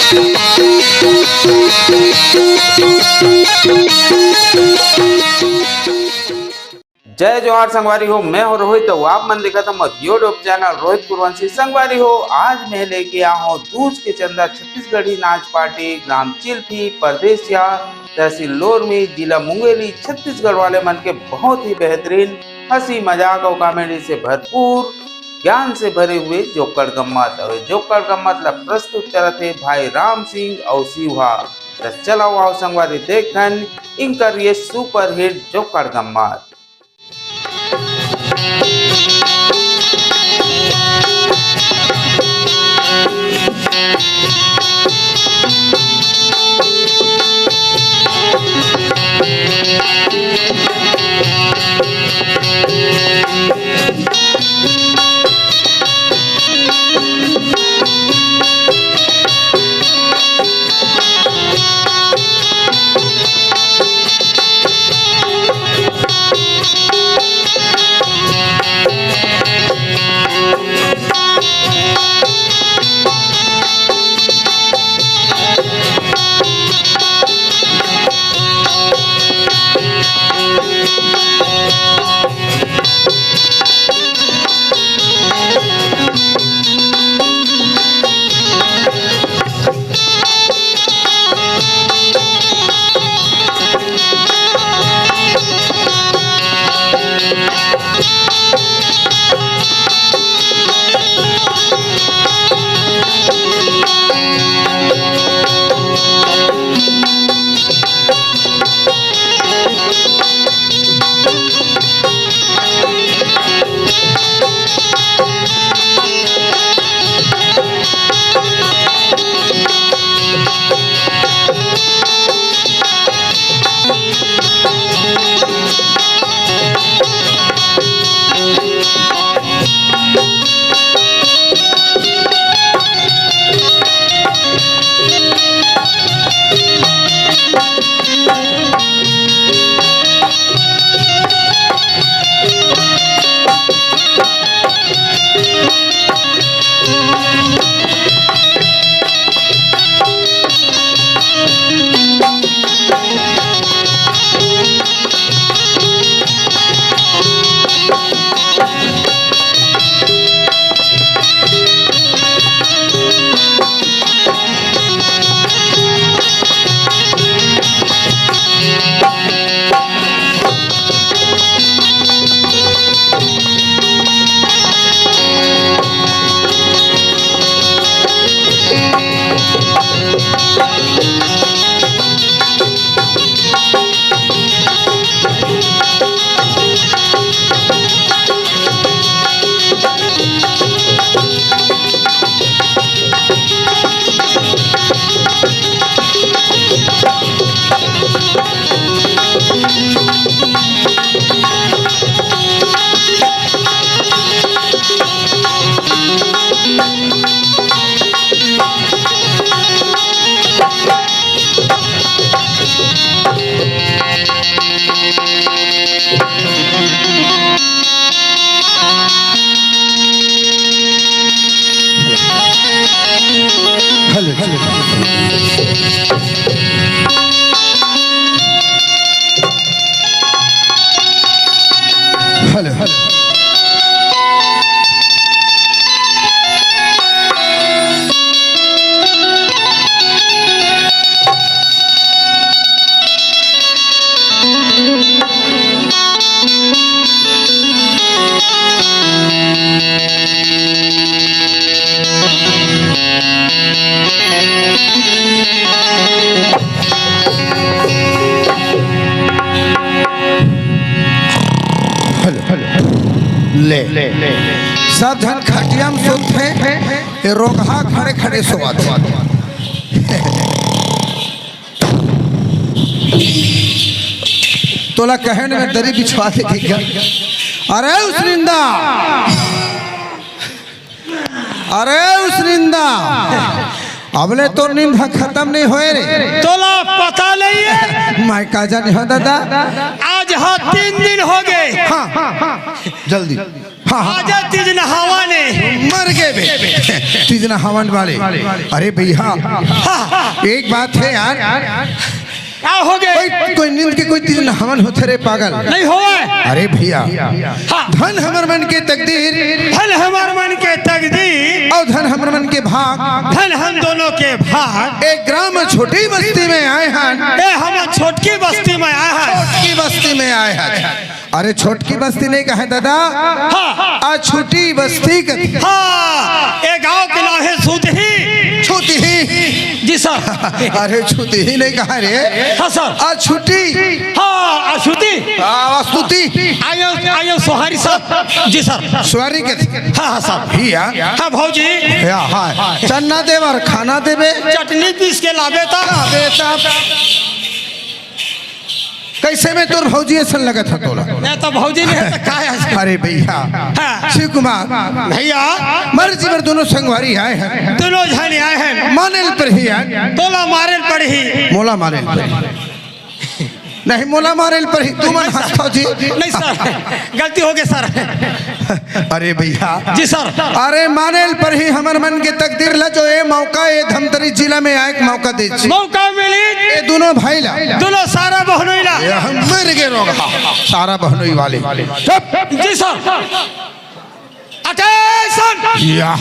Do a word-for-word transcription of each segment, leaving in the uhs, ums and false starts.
जय जोहार संगवारी हो, मैं हूं रोहित, अउ आप मन देखत हव मोर YouTube चैनल रोहित कुरवंशी। संगवारी हो, आज मैं लेके आया हूं दूज के चंदा छत्तीसगढ़ी नाच पार्टी, ग्राम चिल्फी, परदेसिया, तहसील लोरमी, जिला मुंगेली, छत्तीसगढ़ वाले मन के बहुत ही बेहतरीन हंसी मजाक अउ कॉमेडी से भरपूर, ज्ञान से भरे हुए जोक्कड़ गम्मत। अउ जोक्कड़ गम्मत ला प्रस्तुत करत हे भाई राम सिंह अउ शिवा। त चलव आओ संगवारी देखथन इंकर ये सुपरहिट जोक्कड़ गम्मत। Hello, hello. Hello, hello. Hello, hello, hello. ले, ले, ले। सब झन खटिया में सोत हे, ये रोगहा खड़े खड़े सोवत। तोला कहे न मैं दरी बिछवा दे के क्या? अरे उस निंदा, अरे उस निंदा, अबले तो नींद ह खत्म नहीं होए रे। तोला पता नहीं है। मैं का जाने हो दादा। आज ह तीन दिन हो गए। हाँ, हाँ, हाँ, जल्दी। आजा तीज नहावन। मर गे बे, तीज नहावन वाले। अरे भैया, हाँ। एक बात है यार, का हो गे? कोई, कोई नींद के कोई तीज नहावन होथे रे पागल? नहीं होवय। अरे भैया, हाँ। धन हमर मन के तकदीर, धन हमर मन के तकदीर, अउ धन हमर मन के भाग, धन हम दोनों के भाग। एक ग्राम छोटी बस्ती में आए हन। ए, हम छोटकी बस्ती में आए हन। छोटकी बस्ती में आए हन। अरे छोटकी बस्ती नहीं कहे दादा, हाँ। अछूटी बस्ती कथे। हाँ, ए गांव के नाम हे छुतही। छुतही। जी सर। अरे छुतही नहीं कहे रे। हाँ सर। अछूटी। हाँ, अछूटी। आ, अस्तुति। आयो, आयो सोहारी सर। जी सर। सोहारी कथे। हाँ, हाँ सर। भैया। हाँ भौजी। या, हाँ। चन्ना देबर खाना देबे। चटनी पीस के लाबे त। लाबे त। कैसे में तोर भौजी असन लगत हे तोला? नहीं तो भौजी नहीं है तो का है? अरे भैया, हाँ। शिव कुमार, भैया। मर जीवर दोनों संगवारी आए हैं। दोनों झन आए हैं। मानेल पर ही आए। तोला मारेल पड़ही। मोला मारेल पर। नहीं, मोला मारेल पर ही। तू मन हंसथव जी। नहीं सर, गलती हो गई सर। अरे भैया। जी सर। अरे मानेल पर ही हमर मन के तकदीर ला जो ए मौका, ए धमतरी जिला में आए के मौका दे छी। मौका मिली। ए दोनों भाई ला। दोनों सारा बहनोई ला। ए हम मर गे रोगहा। सारा बहनोई वाले। चुप। जी सर। Attention। या।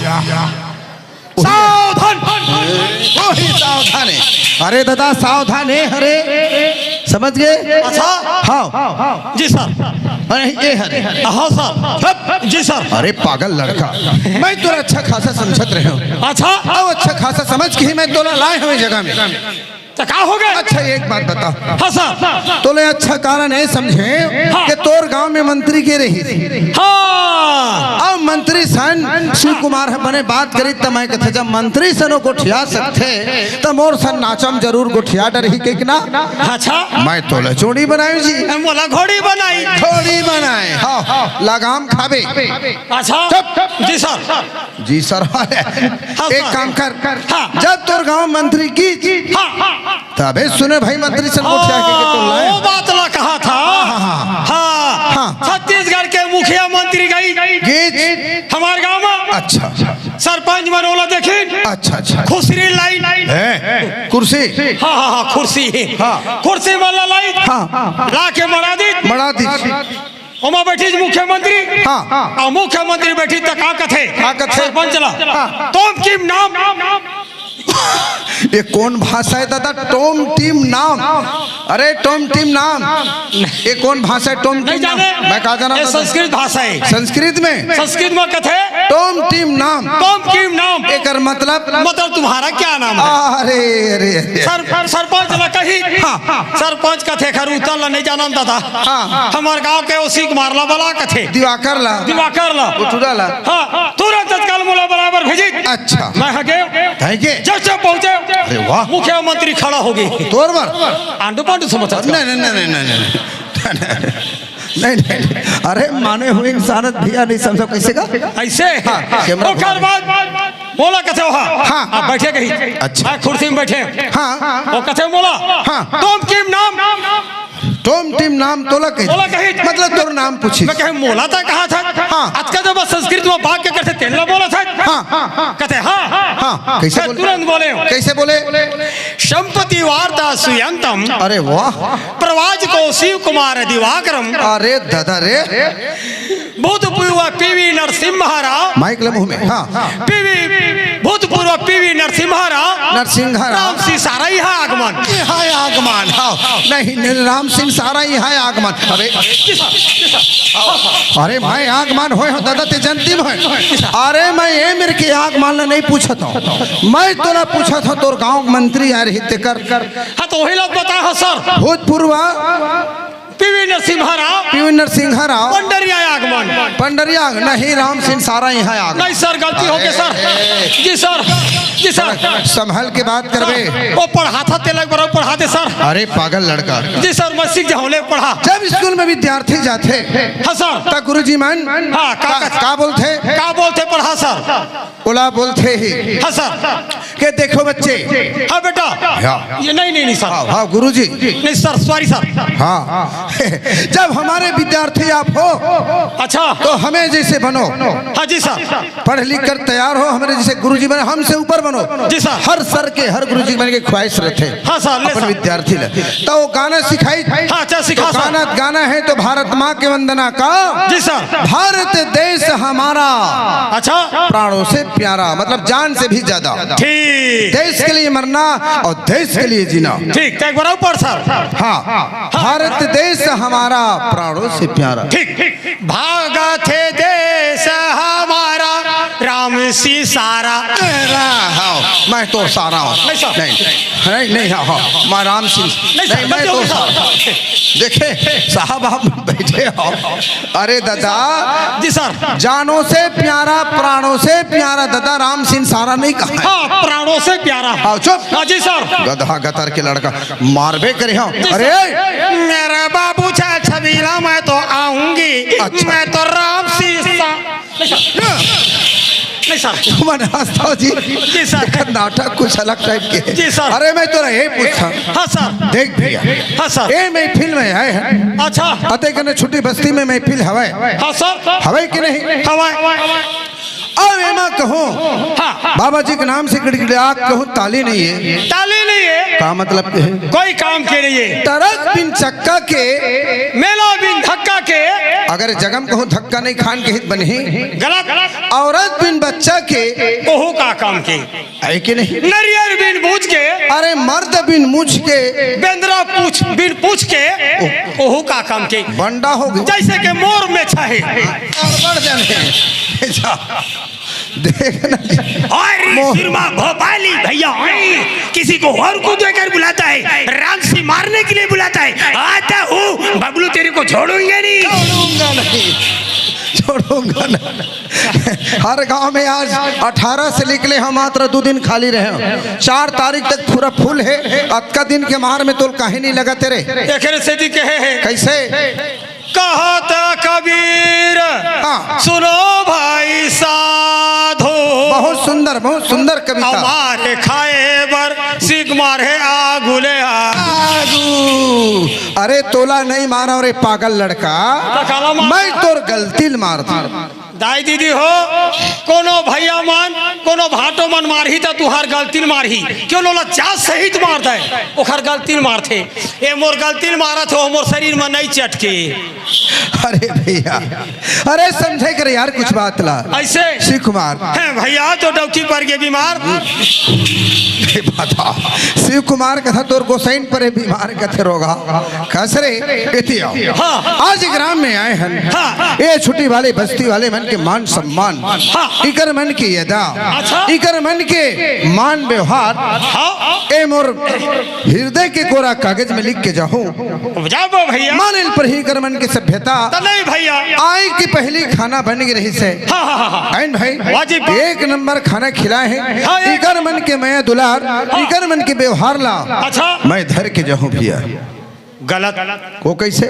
सावधान। वही सावधान है। अरे दादा, सावधान है, अरे। समझ गए? अच्छा। हाँ। जी सर। अरे, ये हरे। हाँ सर। हप। जी सर। अरे पागल लड़का, मैं तोला अच्छा खासा समझत रहे हूँ। अच्छा। अब अच्छा खासा समझ के ही मैं तोला लाए हूँ इस जगह में। तो का हो गए? अच्छा, एक बात बता। हाँ सर। तोले अच्छा कारण ये समझे हाँ। कि तोर गांव में मंत्री के रही। हाँ। अब मंत्री सन शिव कुमार ह बने बात करी त मैं कथे, जब मंत्री सन ओ गोठिया सकथे त मोर सन नाचम जरूर गोठिया डरही के ना। अच्छा। मैं तोला जोड़ी बनाई जी। ए, मोला घोड़ी बनाई। घोड़ी बनाए। हाँ, लगाम खाबे। अच्छा। चुप। जी सर। जी सर। हाँ, एक सर। काम कर। हाँ। जब तोर गांव मंत्री की हाँ। तबे सुने भाई मंत्री सन गोठिया के, के तोर लाए। वो बात ला कहा था। हाँ, हाँ, हाँ। हाँ। हाँ। छत्तीसगढ़ के मुखिया मंत्री गई। गीत। हमार गांव में। अच्छा। सरपंच मन ओला देखिन। अच्छा, अच्छा। खुसरी लाइन। है। कुर्सी। हाँ, हाँ, हाँ, खुर्सी। हाँ। खुर्सी वाला लाइन। हाँ। ला के मड़ा दी। मड़ा दी। ओमा बैठिस मुख्यमंत्री। हाँ। अउ मुख्यमंत्री बैठिस त का कथे? का कथे? सरपंच ला। हाँ। तोम किम नाम। ये कौन भाषा है दादा? टोम टीम नाम। अरे टोम टीम नाम। ये कौन भाषा है? टोम नहीं टीम नाम। जाने। मैं का जाना ये दादा? संस्कृत भाषा है। संस्कृत में? संस्कृत में कथे। टोम टीम नाम। तोम किम नाम। एकर मतलब? मतलब तुम्हारा क्या नाम है? अरे, अरे, अरे। सर, सरपंच ला कही। हाँ। सरपंच कथे खर उतर ला नहीं जानन दादा। हाँ। हमर गांव के ओसी कुमार ला बला कथे। दिवाकर ला। दिवाकर ला। उठुरा ला। हाँ, तुरंत तत्काल मोला बराबर भेजी। अच्छा। मैं ह गे। है के? जब जब पहुंचे, अरे वाह। मुख्यमंत्री खड़ा हो गई। तोर बर? आंडू पांडू समझ नहीं, नहीं, नहीं, नहीं, नहीं, नहीं। नहीं, नहीं, नहीं। अरे माने हुए इंसान भैया नहीं समझो कैसे का? ऐसे? हाँ, कैमरा ओकर घुमा दे। बाद मोला कथे हो, हाँ। हाँ। आप बैठे कही। अच्छा। मैं कुर्सी में बैठे। हाँ। वो कथे मोला। हाँ। तुम किम नाम? टोम टीम नाम तोला कही। तोला कही। मतलब तोर नाम पूछी। मैं कहे मोला ता कहा था। हाँ। आज का जब संस्कृत में वाक्य करते तेला बोला था। हाँ। कथे हाँ। हाँ। कैसे मैं बोले? तुरंत बोले। कैसे बोले? संपत्ति वार्ता सुयंतम। अरे वाह। प्रवाचको शिव कुमार दिवाकरम। अरे दादा रे। भूतपूर्व पीवी नरसिम्हा राव। माइक ले मुंह में। हाँ। पीवी, भूतपूर्व पीवी नरसिम्हा राव। नरसिंहा राव। राम सिंह सारा यहाँ आगमन। यहाँ आगमन, हाँ। नहीं, नहीं, राम सिंह सारा यहाँ आगमन। अरे, अरे, मैं आगमन होय हूँ, दादा, ते जनती में। अरे, मैं ये मेरे के आगमन ला नहीं पूछत हूँ। मैं तोला पूछत हूँ, तोर गांव मंत्री आ रही तेकर। हाँ, तो वही लोग बताए हो, सर। भूतपूर्व पीवी नरसिम्हा राव। पीवी नरसिंहा राव। पंडरिया आगमन। पंडरिया आग-, नहीं, राम सिंह सारा यहाँ आगमन। नहीं सर, गलती हो गई सर। अरे। जी सर, जी सर। संभल के बात करबे। वो पढ़ा था तेलक बराबर पढ़ा दे सर। अरे पागल लड़का। जी सर, मैं सीख जाऊँ, ले पढ़ा। जब स्कूल में विद्यार्थी जाथे, हाँ सर। त गुरुजी मन हाँ, का, का, का बोलथे? का बोलथे पढ़ा सर? ओला बोलथे ही। हाँ सर। के देखो बच्चे। हाँ बेटा। हाँ। ये नहीं, नहीं, नहीं सर। हाँ, हाँ, गुरुजी। नहीं सर, सॉरी सर। हाँ। जब हमारे विद्यार्थी आप हो, अच्छा। तो हमें जैसे बनो। हाँ जी सर। पढ़ लिख कर तैयार हो, हमारे जैसे गुरुजी बनो, हमसे ऊपर बनो। जी सर। हर सर के, हर गुरुजी बनने की ख्वाहिश रहते हैं। हाँ सर, ले अपन सर। विद्यार्थी ले। तो वो गाना सिखाई। हाँ, अच्छा, सिखा तो सर। गाना, गाना है तो भारत माँ के वंदना का। जी सर। भारत देश हमारा। अच्छा। प्राणों से प्यारा, मतलब जान से भी ज्यादा। ठीक। देश के लिए मरना और देश के लिए जीना। ठीक, तो एक बार ऊपर सर। हाँ। भारत देश हमारा, प्राणों से प्यारा। ठीक, ठीक। भागत हे देश हमारा, राम सी सारा। हाँ, मैं तो सारा हूँ। नहीं सर। नहीं, नहीं, नहीं, हाँ, हाँ, मैं राम सिंह। नहीं सर, नहीं, मैं गलती हो तो गई सर। सारा। देखे साहब, आप बैठे हो। अरे दादा, जी सर। जानों से प्यारा, प्राणों से प्यारा दादा, राम सिंह सारा नहीं कहा है। हाँ, प्राणों से प्यारा। हाँ, चुप। हाँ जी सर। गधा गतर के लड़का, मारबे करे हम। जी अरे सर। मेरे बाबू छा छबीला, मैं तो आऊंगी। अच्छा। मैं तो राम सिंह सा-, नहीं सर। नहीं सर। तुमन हंसता हो जी। जी सर। एकर नाटक कुछ अलग टाइप के। जी सर। अरे मैं तोरा ये पूछा। हाँ सर। देख भैया। हाँ सर। ए महफिल में आए हैं। अच्छा। अते कने छोटी बस्ती में महफिल हवय। हाँ सर। हवय कि नहीं? हवय। अब एमा कहूँ, हाँ। बाबा जी के नाम से गिड़गिड़ा कहूँ ताली नहीं है। ताली नहीं है। का मतलब के है? कोई काम के नहीं है। टरक बिन चक्का के। मेला बिन धक्का के। अगर जगम कहूँ धक्का नहीं खान के हित बनही। गलत। औरत बिन बच्चा के। ओहू का काम के। है कि नहीं? नरियर बिन बूझ के। अरे मर्द बिन मुझ के। बेंदरा पूछ बिन पूछ के। ओह। ओहू का काम के। बंडा हो गया। जैसे कि मोर में छहे। गड़बड़ जाने। जा। देख ना। और मो- सुरमा भोपाली भैया, ओए, किसी को और को देकर बुलाता है, राम से मारने के लिए बुलाता है। आता हूँ बबलू, तेरे को छोड़ूंगा नहीं। छोड़ूंगा नहीं, छोड़ूंगा नहीं। हर गांव में आज अठारह से निकले हम, मात्र दो दिन खाली रहे। चार तारीख तक पूरा फुल है। अतका दिन के मार में तोल काहे नहीं लगा तेरे? एकरे सेती कहे है। कैसे? कहत कबीर, हाँ। सुनो भाई साधो। बहुत सुंदर, बहुत सुंदर कविता। हमारे खाए बर सीख मारे आगू ले आ। आगू। अरे तोला नहीं मारा रे पागल लड़का, तो काला मार। मैं तोर गलती ल मार दी। दाई दीदी हो, कोनो भैया मन, कोनो भाटो मन मारही त तुहार गलती ल मारही। क्यों लोला जात सहित मार दे, ओखर गलती ल मारथे। ए मोर गलती ल मारत हो, मोर शरीर में नहीं चटके। अरे भैया, अरे समझे करे यार कुछ बात ला। ऐसे? शिव कुमार। हैं भैया, तो डौकी पर के बीमार। ए बता, शिव कुमार कथा तोर गोसाइन पर बीमार कथे रोगा। कस रे, एती आओ। हाँ। आज ग्राम में आए हैं। हाँ। ये छुट्टी वाले बस्ती वाले मन के मान सम्मान। हाँ। इकर मन की अदा। अच्छा। इकर मन के मान व्यवहार। हाँ। ए मोर हृदय के कोरा कागज में लिख के जाहूं। जाबो भैया। मानिल पर ही कर मन के सभ्यता। त नहीं भैया। आए की पहली खाना बन गई रही से। हाँ, हाँ, हाँ, हाँ। आइन भाई। वाजिब। एक नंबर खाना खिलाए हैं। हाँ, एक इकर मन के मया दुलार, हाँ। इकर मन के व्यवहार ला। अच्छा। मैं धर के जाहूं भैया। गलत। वो कैसे?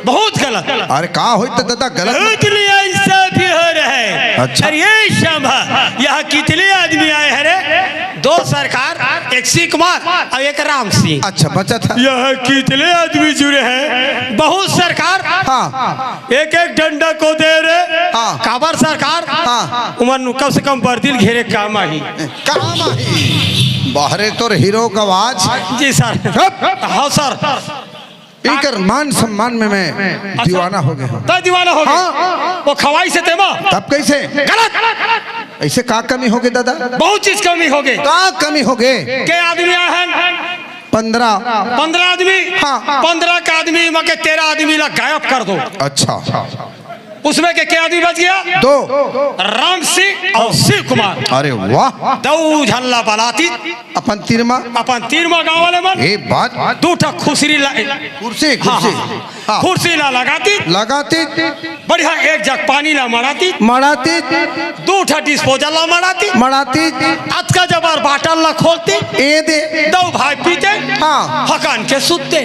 बहुत गलत। अरे का होई त दादा गलत? तितलिया इससे भी हो रहे। अच्छा। अरे ये शंभा, यहाँ कितने आदमी आए हैं रे? दो सरकार, एक शिव कुमार और एक राम सिंह। अच्छा, बचा था। यह कितने आदमी जुड़े हैं? बहुत सरकार। हाँ। एक एक डंडा को दे रे। हाँ। काबर सरकार? हाँ। उमन कम से कम बर्दिल घेरे काम आही। काम आही। बाहरे तोर हीरो का आवाज। जी सर। चुप। हाँ सर। इकर मान सम्मान में मैं अच्छा। दीवाना हो गया हूँ। त दीवाना हो गया। हाँ। वो खवाई से तेमा। तब कैसे? गलत। ऐसे का कमी हो गई दादा? बहुत चीज कमी हो गई। का कमी हो गई? के आदमी आए हैं? पंद्रह। पंद्रह आदमी? हाँ। पंद्रह का आदमी में के तेरह आदमी ला गायब कर दो। अच्छा। उसमें के क्या आदमी बच गया? दो। राम सिंह और शिव कुमार। अरे वाह। दो झल्ला बलाती। अपन तीर मा। अपन तीर मा गांव वाले मन। ए बात। दू ठा खुसरी ला। कुर्सी, हाँ, कुर्सी। हाँ, हाँ। हाँ। खुसरी ला लगाती। लगाती। बढ़िया एक जग पानी ला मड़ाती। मड़ाती। दू ठा डिस्पोजल ला मड़ाती। मड़ाती। अतका जबर बाटल ला खोलती। ए दे। दो भाई पीते। हाँ। हकान के सुतते।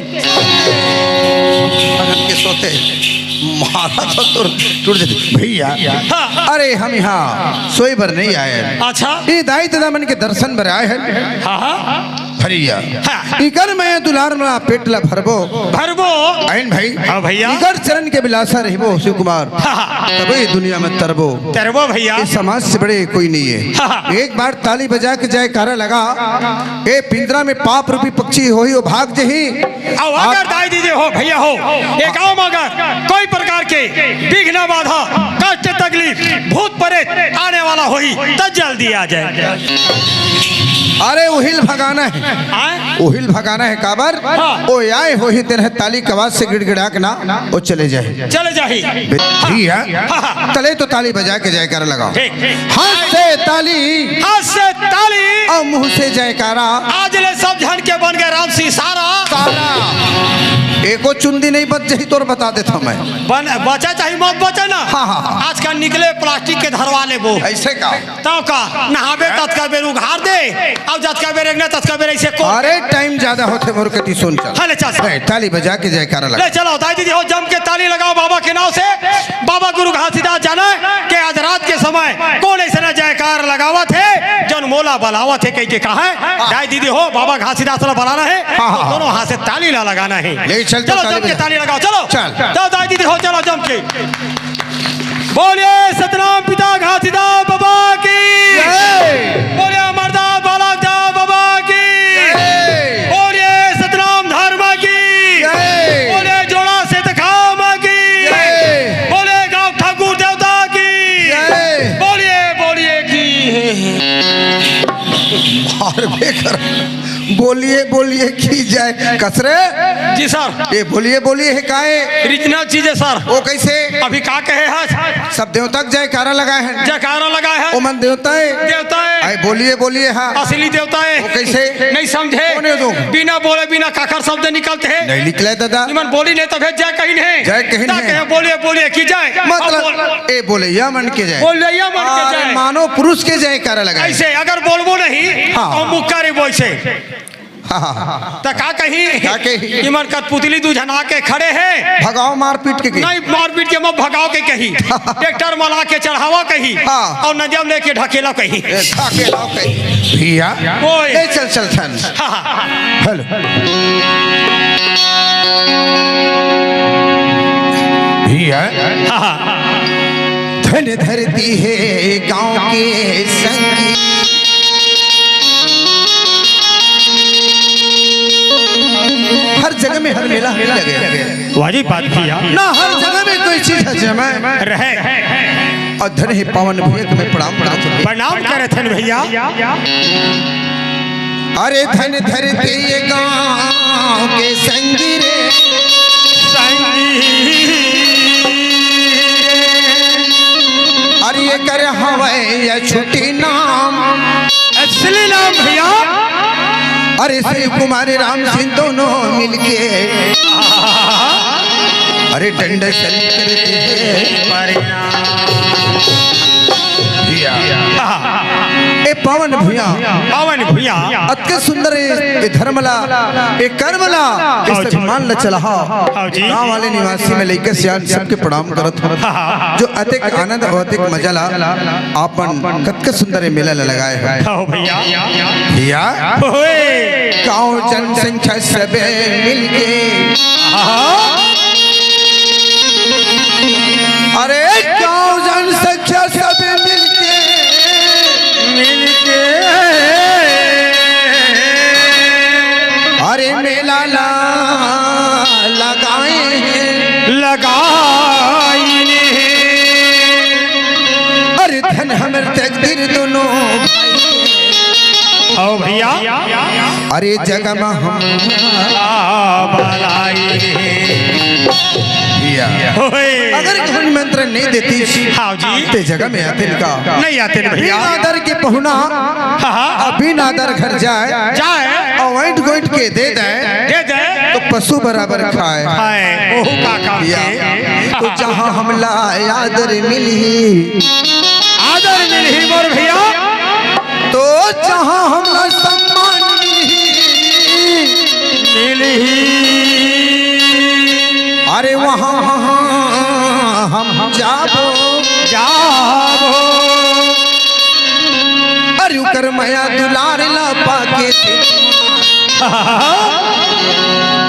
हकान के सोते। मारा तो तुर टूट जाथे भैया। हाँ। अरे हम यहाँ सोए बर नहीं आए हन। अच्छा। ये दाई ददा मन के दर्शन बर आए हन। हाँ, हाँ। भैया। हाँ। इकर मया दुलार मा पेट ला भरबो। भरबो। आइन भाई। हाँ भैया। इकर चरण के बिलासा रहिबो शिव कुमार। हाँ, हाँ। तबे दुनिया में तरबो। तरबो भैया। इस समाज से बड़े कोई नहीं है। हाँ, हाँ। एक बार ताली बजा के जयकारा लगा। ए पिंजरा में पाप रूपी पक्षी होही, वो भाग जही। अउ अगर दाई दीदी हो, भैया हो, ये गांव में अगर कोई प्रकार के विघ्न बाधा, कष्ट तकलीफ, भूत प्रेत आने वाला होही, त जल्दी आ जाए। अरे उहिल भगाना है। आए? उहिल भगाना है काबर? हाँ। ओ आए होही तेन ताली कवाज से गिड़गिड़ा के ना, ओ चले जाए। चले जाही। भैया, हाँ, हाँ। तले तो ताली बजा के जयकारा लगाओ। ठीक, ठीक। हाथ से ताली। हाथ से ताली। अउ मुंह से जयकारा। आज ले सब झन के बन गए राम सिंह सारा। सारा। एको चुंदी नहीं बच जही तोर बता देता मैं। बन, बचा चाहे मत बचा ना। हाँ, हाँ, हाँ। आजकल निकले प्लास्टिक के धरवा लेबो। ऐसे का? तब का? नहाबे ततका बेर उघार दे, अउ जतका बेर एकना ततका बेर ऐसे को। अरे टाइम ज्यादा होथे मोर कती सुन चल। हाँ, ले चल। ए, ताली बजा के जयकारा लगा। ले चलो, दाई दीदी हो, जम के ताली लगाओ बाबा के नाम से। बाबा गुरु घासीदास जाने के आज रात के समय कौन ऐसे ना जयकार लगावत है, जौन मोला बलावत है, कह के कहा है। हाँ। दाई दीदी हो, बाबा घासीदास ला बलाना है, हाँ, हाँ, तो दोनों हाथ से ताली ला लगाना है। ले चल तो चलो, ताली जम के बजा। ताली लगाओ, चलो। चल। चलो, दाई दीदी हो, चलो जम के। बोलिए सतनाम पिता घासीदास बाबा की। जय। बोलिए अमरदास बालक दास बाबा की। जय। बोलिए सतनाम धर्म की। जय। बोलिए जोड़ा से तखाम की। जय। बोलिए गांव ठाकुर देवता की। जय। बोलिए, बोलिए की। और बेकर बोलिए, बोलिए की जय। कसरे? जी सर। ये बोलिए, बोलिए है काए? Original चीज है सर। वो कैसे? अभी का कहे है? सब देवता के जयकारा लगाए हैं। जयकारा लगाए हैं। ओमन देवता है। देवता है। आए बोलिए, बोलिए, हाँ। असली देवता है। वो कैसे? नहीं समझे? कौन है तू? बिना बोले, बिना काकर शब्द निकलते हैं। नहीं निकले दादा। निमन बोली नहीं तो भेज जय कहीं नहीं। जय कहीं ना नहीं। कहे बोलिए, बोलिए की जय। मतलब, अब बोल। ए बोले या मन के जय। बोले या मन के अरे जय। मानो पुरुष के जयकारा लगाए। ऐसे अगर बोलबो नहीं, हाँ। तो मुक्का रे बोल से। हाँ, हाँ, हाँ। त का कही? का कही? इमन कठपुतली दू झन आके खड़े हे। भगाओ मारपीट के कही। नहीं, मारपीट के मत भगाओ के कही। ट्रैक्टर में ला के चढ़ावा कही। हाँ। अउ नदिया में लेके ढकेला कही। ए, ढकेला कही। भैया। ओए। ले चल, चल, चल। हाँ, हाँ। हेलो। भैया। हाँ, हाँ। धन धरती है गांव के संगी। हर जगह में हर मेला हर लगे। वाजिब बात किया। ना हर जगह में कोई चीज है जमा रहे। और धन है पावन भैया तुम्हें प्रणाम करत हूँ। प्रणाम करत हन भैया। अरे धन धरती ये गांव के संगी रे। संगी। अरे ये कर हवै या छुट्टी नाम। असली नाम भैया। अरे शिव कुमार राम सिंह दोनों मिलके। अरे डंडा शंकर के परिणाम। भैया। ए पावन भुइयां। पावन भुइयां। अतके सुंदर ए, ए धर्म ला, ए कर्म ला, ए हाँ जी। सम्मान ला चलाहा। हाँ जी। गांव वाले निवासी में लइका सियान सबके प्रणाम करत हूँ। हाँ, हाँ। जो अतेक आनंद और अतेक मजा ला, आपन कतका सुंदर ए मेला ला लगाए हो। हाँ भैया। भैया। ओए। गांव जनसंख्या सबे मिलके। हाँ। अरे गांव जनसंख्या सबे मिलके। मिलके। अरे मेला ला लगाए हैं। लगाए हैं। अरे धन हमर तकदीर दोनों। आओ भैया। अरे जगमा हम आ, बलाई। भैया। ओए। अगर कोई निमंत्रण नहीं देती, हाँ जी। ते जगह में आते का? नहीं आते ना भैया। बिन आदर के पहुना, हाँ, हाँ। अब बिन आदर घर जाए, जाए। और वाइट गोइट के दे दे, दे दे। तो पशु बराबर खाए। खाए। ओहू का काम भैया। के। तो जहाँ हमला आदर मिली, आदर मिली मोर भैया। तो जहाँ हमला सम्मान मिली, मिली। अरे वहाँ हम, हम जाब कर मया दुलार ला पाके।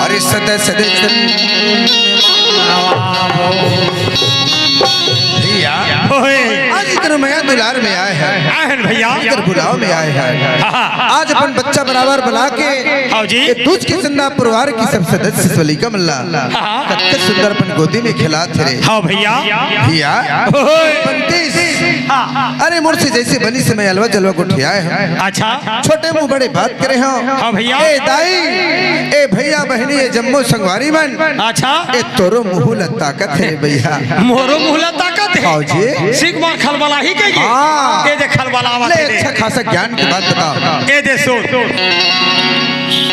अरे सदा सदा सदा। भैया, ओए। आज इधर मया दुलार में आए हैं। आए हैं भैया। इधर बुलाव में आए हैं। हाँ, हाँ। आज अपन बच्चा बराबर बना के हाँ जी। ये दूज के चंदा परिवार की सब सदस्य सवलिका मल्ला। हाँ। कतका सुंदर अपन गोदी में खिलात हे रे। हाँ भैया। भैया। ओए। बंतीस। हाँ। अरे मोर से जैसे बनी से मैं अलवा जलवा गोठियाए हंव। अच्छा। छोटे मुंह बड़े बात करे हंव। हाँ भैया। ए दाई, ए भैया बहिनी, ए जम्मो संगवारी मन। अच्छा। ए तोरो मुंह ल ताकत हे भैया। मोरो मुंह ल ताकत हे। हाँ जी। सिख मार खलबलाही के ये। हाँ। ए दे खलबलावत ले हे। अच्छा खासा ज्ञान की बात बता। ए दे सुन।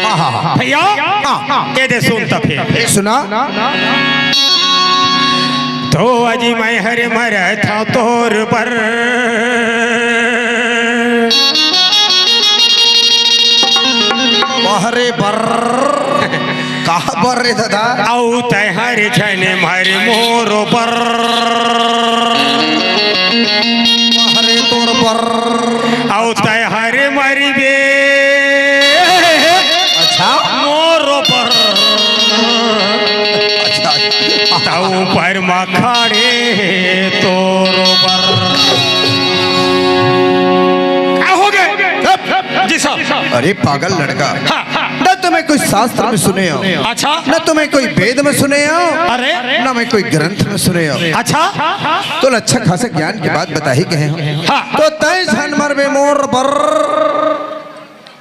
हाँ, हाँ, हाँ। भैया। हाँ। ए दे सुन त फिर। ए सुना। तो अजी मैं हर मरथंव तोर बर। अरे बर, कहाँ बर रे दादा? अउ तैं हर झन मर मोर बर। अरे तोर बर। अउ तैं हर मरबे। अच्छा। मोर बर। अच्छा। तउ पर म खड़े हे तोर बर। का हो गे? जी साहब। अरे पागल लड़का। हाँ, हाँ। न तो मैं कोई शास्त्र में सुने हंव। अच्छा। न तो मैं कोई वेद में सुने हंव। अरे। न मैं कोई ग्रंथ में सुने हंव। अच्छा। तोला अच्छा खासा ज्ञान की बात बताही कहे हंव। हाँ। तो तैं झन मरबे मोर बर।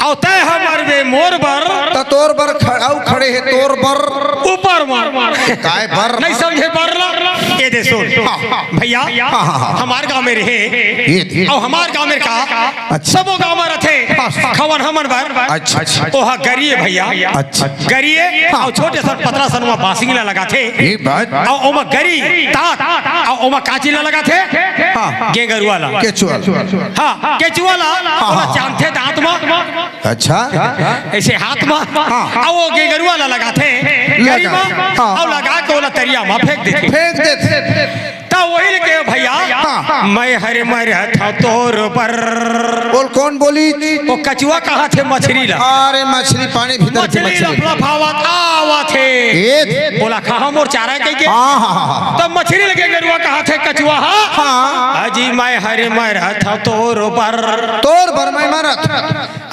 अउ तैं ह मरबे मोर बर। त तोर बर ख-, अउ खड़े हे तोर बर। ऊपर म। काय बर? नहीं समझे बर ला? ए दे सुन। हाँ, हाँ। भैया, हाँ, हाँ, हाँ। हमार गांव में रहे। ए दे। अउ हमार गांव में का? अच्छा। सबो गांव में रथे। हाँ, हाँ। खवन हमन बर। अच्छा, अच्छा। ओहा गरी ए भैया। अच्छा। गरी ए, हाँ। अउ छोटे सन पतला सन ओमा बांसुरी ला लगाथे। ए बात। अउ ओमा गरी, तात, अउ ओमा का चीज ला लगाथे? हाँ। गेंगरुआ ला। केचुआ ला। हाँ, केचुआ ला, हाँ, ओला हाँ। चांदथे दांत म। अच्छा। ऐसे हाथ म। हाँ। अउ ओ गेंगरुआ ला लगाथे, गरी म, लगा। हाँ। अउ लगा के ओला तरिया म फेंक देथे। फेंक देथे। त वही ले के भैया, हाँ। मैं हर मरथंव तोर बर। बोल, कौन बोली? ओ कचुआ कहथे मछरी ला। अरे मछरी पानी भीतर के मछरी मछरी। लफलफावत आवत हे। ए। ओला खा मोर चारा कहिके। हाँ, हाँ, हाँ, हाँ। त मछरी ल गेंगरुआ कहथे कचुआ ह। हाँ। अजी मैं हर मरथंव तोर बर। तोर बर मैं मरथंव।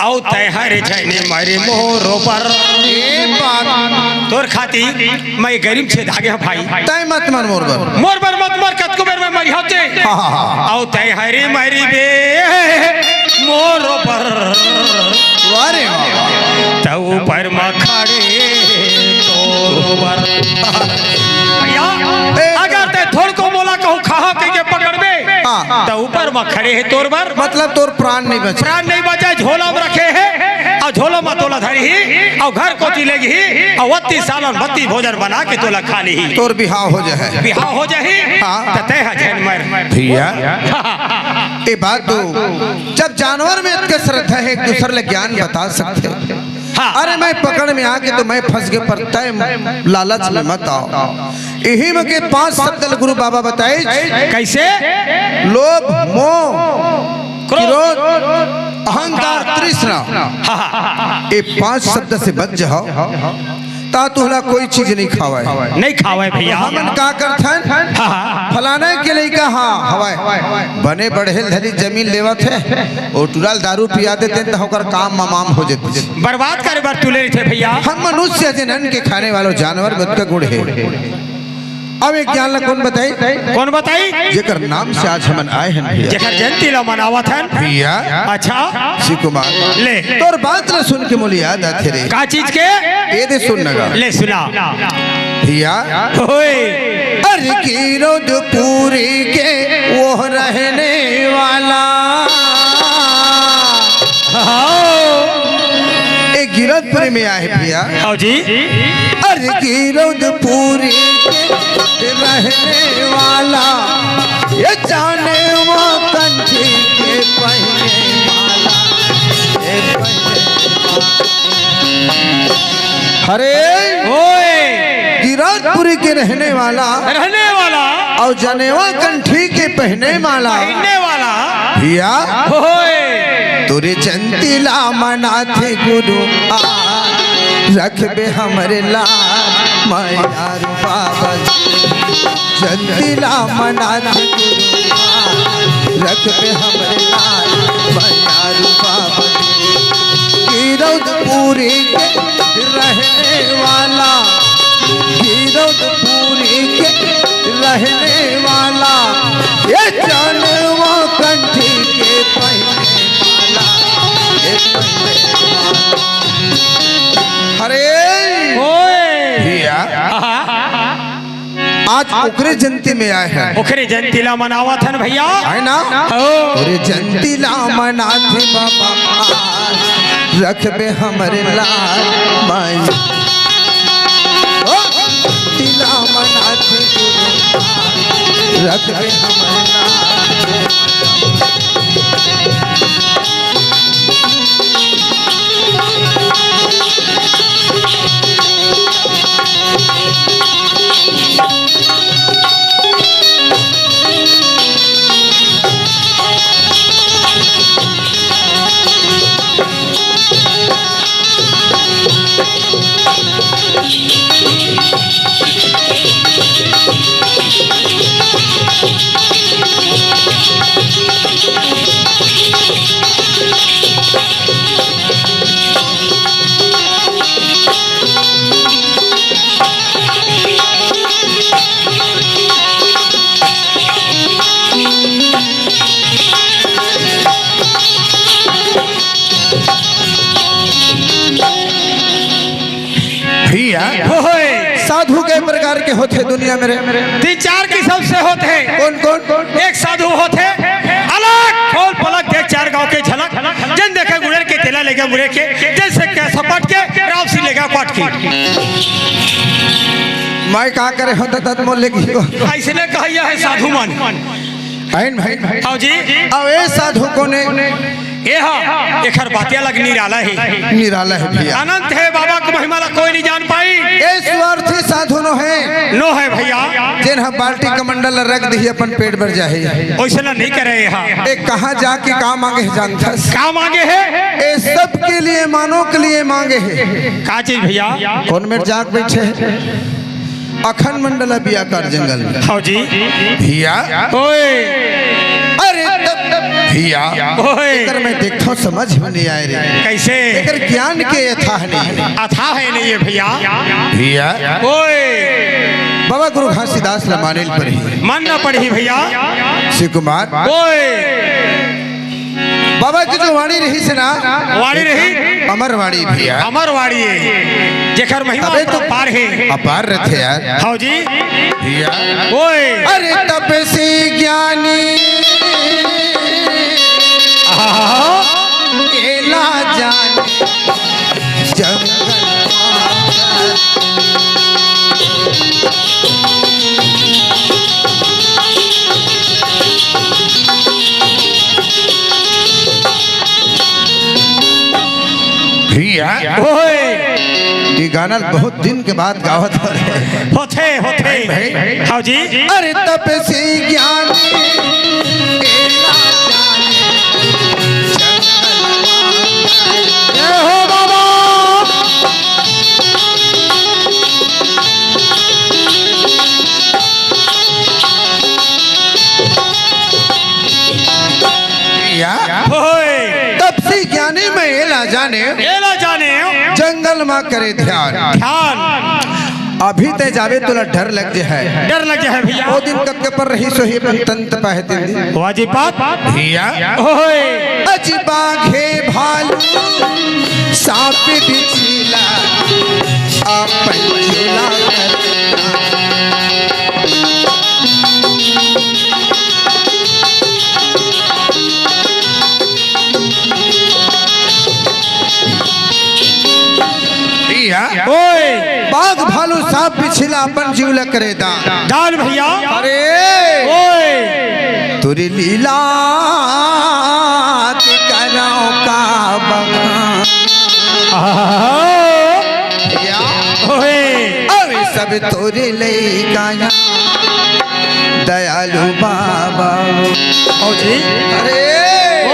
अउ तैं हर झन मर मोर बर। ए बात। तोर खातिर मैं गरी म छेदा गे हंव भाई। तैं मत मर मोर बर। मोर बर मत मर, कतको बेर मैं मरिहंव ते। हाँ, हाँ, हाँ। अउ तैं हर मरबे मोर बर। वाह रे वाह। तउ पर म खड़े तोर बर। भैया, ए, अगर तैं थोड़को मोला कहूँ खाहा कहिके पकड़बे, हाँ। त ऊपर म खड़े हे तोर बर। मतलब तोर प्राण नहीं बचे। प्राण नहीं बचे, झोला म रखे हे, अउ झोला म तोला धरही, अउ घर कोती लेगही, अउ अत्ती सालन बत्ती भोजन बना के तोला खा लिही। तोर बिहाव हो जाही। बिहाव हो जाही, हाँ। त तैं ह झन मर। भैया, ए बात तो, जब जानवर में इतने श्रद्धा हे, एक दूसर ले ज्ञान बता सकथे। हाँ। अरे मैं पकड़ में आके तो मैं फंस गे, पर तैं लालच में मत आव। इही म के पांच शब्द ल गुरु बाबा बताइस। कैसे? लोभ, मोह, क्रोध। क्रोध, अहंकार, तृष्णा। हाँ, हाँ। ये पांच शब्द से बच जाव, त तुहला कोई चीज नहीं खावय। नहीं खावय भैया। हमन का करथन? हाँ, हाँ। फलाना के लइका, हाँ, हवय। बने बढ़े ल धरी जमीन लेवत हे, ओ टुरा ल दारू पिया देते त ओकर काम ममाम हो जेते। बर्बाद करे बर तुले रहिथे भैया। हम मनुष्य हन, अन्न के खाने वालों जानवर में ओतका गुण हे। अब एक ज्ञान ला कौन बताई? कौन बताई? जेकर नाम से आज हमन आए हन भैया। जेकर जयंती ला मनावत हन। भैया। अच्छा। शिव कुमार। ले। तोर बात ला सुन के मोला याद आथे रे। का चीज के? ए दे सुन न गा। ले सुना। भैया। ओए। अरे गिरौदपुरी के वो रहने वाला। हाँ। ए गिरौदपुरी में आए भैया। आओ जी। अरे गिरौदपुरी के रहने वाला, ये जानेवा कंठी के पहने वाला, ये पहने वाला। अरे ओए। गिरौदपुरी के रहने वाला, रहने वाला। अउ जनेवा कंठी के पहने वाला। पहनने वाला। भैया। ओए। तोरे जयंती ला मनाथे गुरु आ, रखबे हमरे लाज, मयारू बाबा। जयंती ला मनाथे गुरु आ, रखबे हमरे लाज, मयारू बाबा। गिरौदपुरी के रहने वाला, गिरौदपुरी के रहने वाला, ये जानवा कंठी के पहने वाला, ये पहने वाला। अरे ओए। भैया, आहा। आज ओकरे जयंती में आए हैं। ओकरे जयंती ला मनावत हन भैया। है ना? हो। ओकरे जयंती ला मनाथे बाबा, रखबे हमरे लाज माई। ओ, जयंती ला मनाथे गुरु, रखबे हमरे लाज। भैया, ओए। साधु कई प्रकार के होथे दुनिया में रे। तीन चार किसम से होथे। कौन कौन? एक साधु होथे, अलग खोल पलक देख चार गांव के झलक, जेन देखे गुड़ेल के तेला लेगे मुड़े के, जेन से के सपट के, राव सी लेगा पट के। मैं का करे हो ददत मोल लेगी हो। अइसने कहइया हे साधु मन। भाई, भाई, भाई। आओ जी। अब ए साधु कोने? ए हा, एखर बात अलग निराला हे। निराला हे भैया। अनंत हे बाबा के महिमा ला कोई नहीं जान पाई। ए स्वार्थी साधु नो हे। नो हे भैया। जेन हा बाल्टी कमंडल ला रख दिही अपन पेट भर जाही। ओइसना नहीं करे ए हा। ए कहाँ जाके का मांगे हे जानथस? का मांगे हे? ए सबके लिए, मानव के लिए मांगे हे। का चीज भैया? कौन मेर जाके बैठे हे? अखंड मंडल बियाकार जंगल में। हाँ जी। भैया। ओए। अरे तब भैया। ओए। एकर मैं देखथों, समझ में नहीं आए रे। कैसे? एकर ज्ञान के अथाह नहीं हे। अथाह हे नहीं हे भैया। भैया। ओए। बाबा गुरु घासीदास ला माने ल पड़ही। मानना पड़ही भैया। शिव कुमार। ओए। बाबा के जो वाणी रहिस ना, वाणी रही? अमर वाणी भैया। अमर वाणी हे, जेकर महिमा तबे तो अपार हे। अपार रथे यार। हाँ जी। भैया। ओए। अरे तपसी ज्ञानी आहा। एला जाने जंगल माता। भैया। ओए। ये गाना बहुत दिन के बाद गावत हो रहे। होथे, होथे। भाई। हाँ जी। अरे तपसी ज्ञानी एला जाने जंगल माता। जय हो बाबा। या? ओए। तपसी ज्ञानी मैं एला जाने। एला जाने। जंगल मा करे ध्यान। ध्यान। अभी ते जाबे तोला डर लग जे हे। डर लग जे हे भैया। ओ दिन कतके पर रहिस होही अपन तंत पाहे दिन। वाजिबात। भैया। ओए। अजी बाघे भालू सांप बिछिला अपन झूला करना। भैया। ओए। बाघ भालू सांप बिछिला अपन जीव ला करे दान। दान भैया। अरे। ओए। तोरी लीला के करौं का बखान। आहा। या। ओए। अरे सब तोरे लइका या दयालु बाबा। ओ जी। अरे।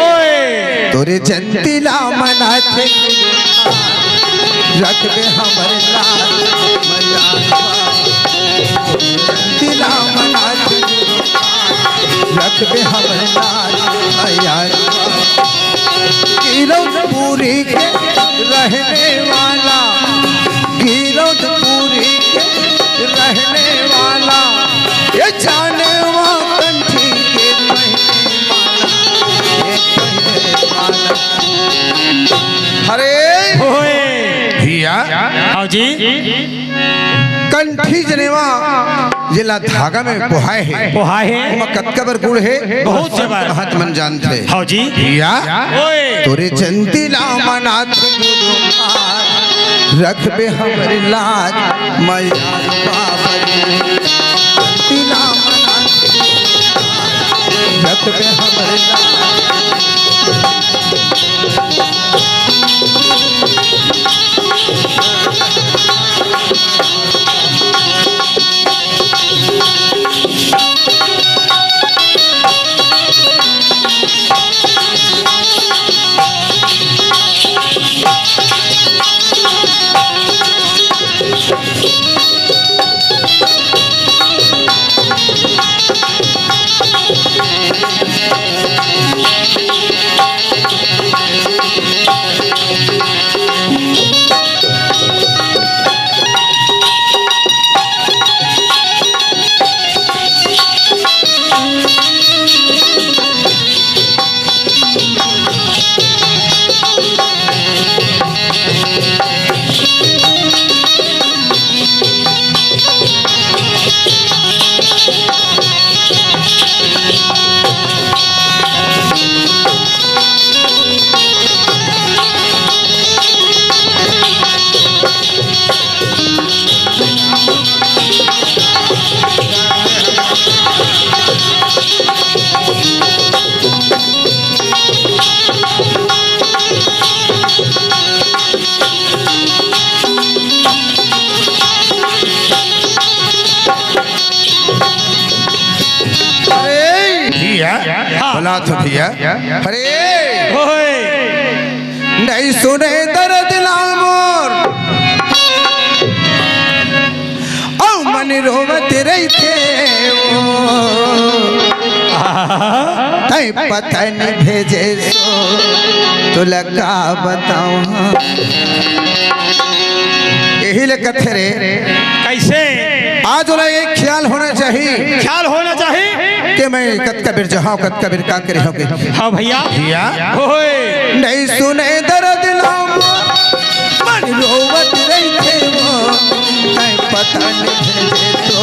ओए। तोरे जयंती ला मनाथे रखबे हमर लाज मया। जयंती ला मनाथे रखबे हमर लाज मया। गिरौदपुरी के रहने वाला, गिरौदपुरी के रहने वाला, ये जानवा कंठी के पहने वाला, ये पहने वाला। अरे होए। भैया। हाँ जी। कंठी जनेवा जेला धागा में पोहाए हे। पोहाए हे। ओमा कतका बर गुण हे? बहुत जबर। महत मन जानथे। हाँ जी। भैया। ओए। तोरे जयंती ला मनात गुरु आज रखबे हमर लाज मया बाबा जी। जयंती ला मनात रखबे हमर लाज। अरे भैया, हाँ। बोला तो भैया। अरे ओए। नहीं सुने दर्द ला मोर, अउ मन रोवत रहिथे वो। तैं पता नहीं भेजे सो, तोला का बतावं। यही ले कथे रे। कैसे? आज ओला एक ख्याल होना चाहिए। ख्याल होना चाहिए। कि मैं कतका बेर जहाँ, कतका बेर का करे होगे। हाँ भैया। भैया। ओए। नहीं सुने दर्द ला मोर, मन रोवत रहिथे वो, तैं पता नहीं भेजे तो,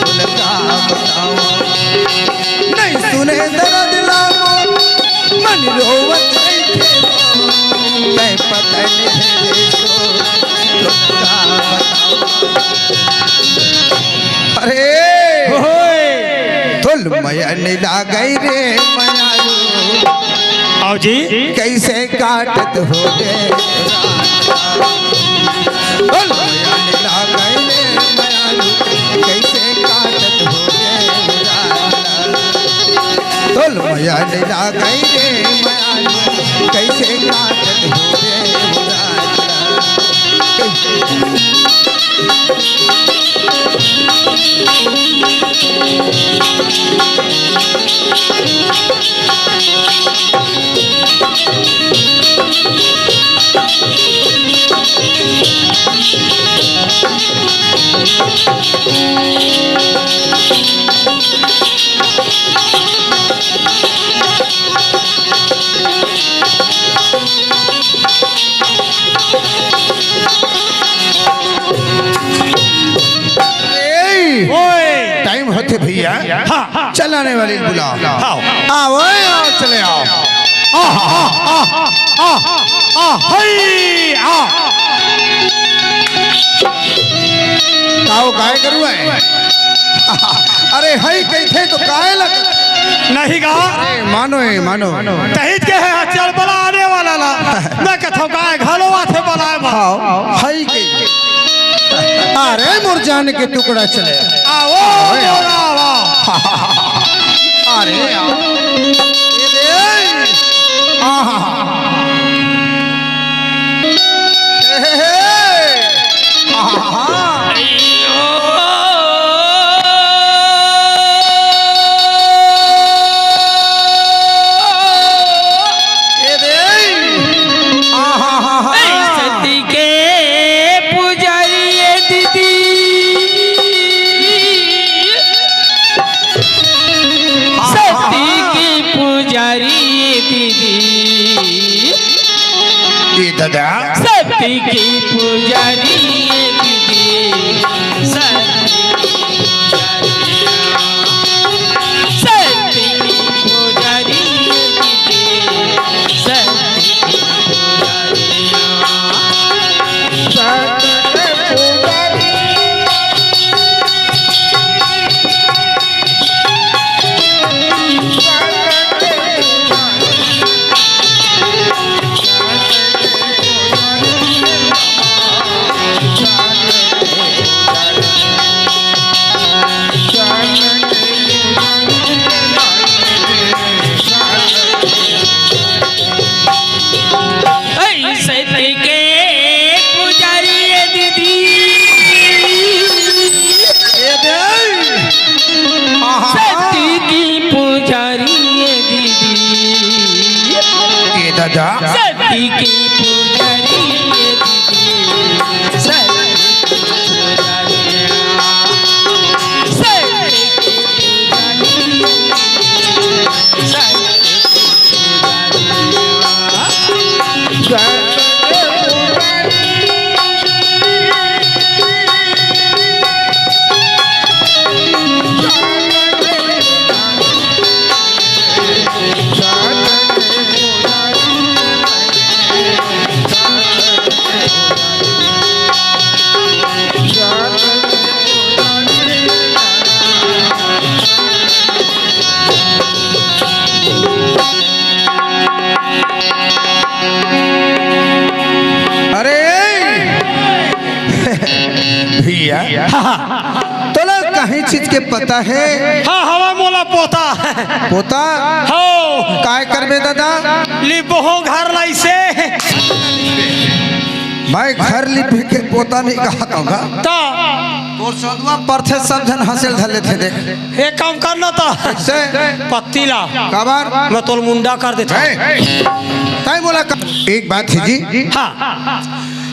तोला का बतावं। नहीं सुने दर्द ला मोर, मन रोवत रहिथे वो, तैं पता नहीं भेजे तो, तोला का बतावं। अरे ओए। तोला मया नहीं लागय रे मयारू। आओ जी। कैसे काटत होगे रात। तोला मया नहीं लागय रे मयारू, कैसे काटत होगे रात। तोला मया नहीं लागय रे मयारू, कैसे काटत होगे रात। ए, ओए। टाइम होथे भैया। हाँ, हाँ। चलाने वाली बुलाओ। आओ। आओ, ओए, आओ, चले आओ। आ, आ, आ, आ, आ, हई, आ। का वो गाय गरु हे? अरे हई कहिथे तो गाय लग। नहीं गा। अरे मानो ए, मानो। तहित के हे, चल बला आने वाला ला। मैं कथों गाय घलो आथे बलाए मा। हाँ, हई कहिथे। अरे मोर जान के टुकड़ा चले। आओ, आओ, आओ। अरे आओ। ए दे। आहा। ए दादा। शक्ति की पुजारी ये दीदी, शक्ति की पुजारी, शक्ति की पुजारी ये दीदी, शक्ति की पुजारी। ऐ सत्य के पुजारी ये दीदी। ए दे। आहा। सत्य की पुजारी ये दीदी। ए दादा। सत्य की पुजारी ये दीदी। सत्य की पुजारी। सत्य की पुजारी। सत्य अरे भैया, हाँ, हाँ। तोला कहीं चीज के पता है? हाँ, हवा मोला पोता। पोता? हो। काय करबे दादा? लिपहूँ घर लाइसे। मैं घर लिपे के पोता नहीं कहा कहूँगा। तो? तोर सदुआ परथे, सब झन हँसेल धर लेथे, देख। एक काम करना तो। कैसे? पत्ती ला। काबर? मैं तोर मुंडा कर देता हूँ। ए, ताई बोला का-, एक बात है जी। हाँ।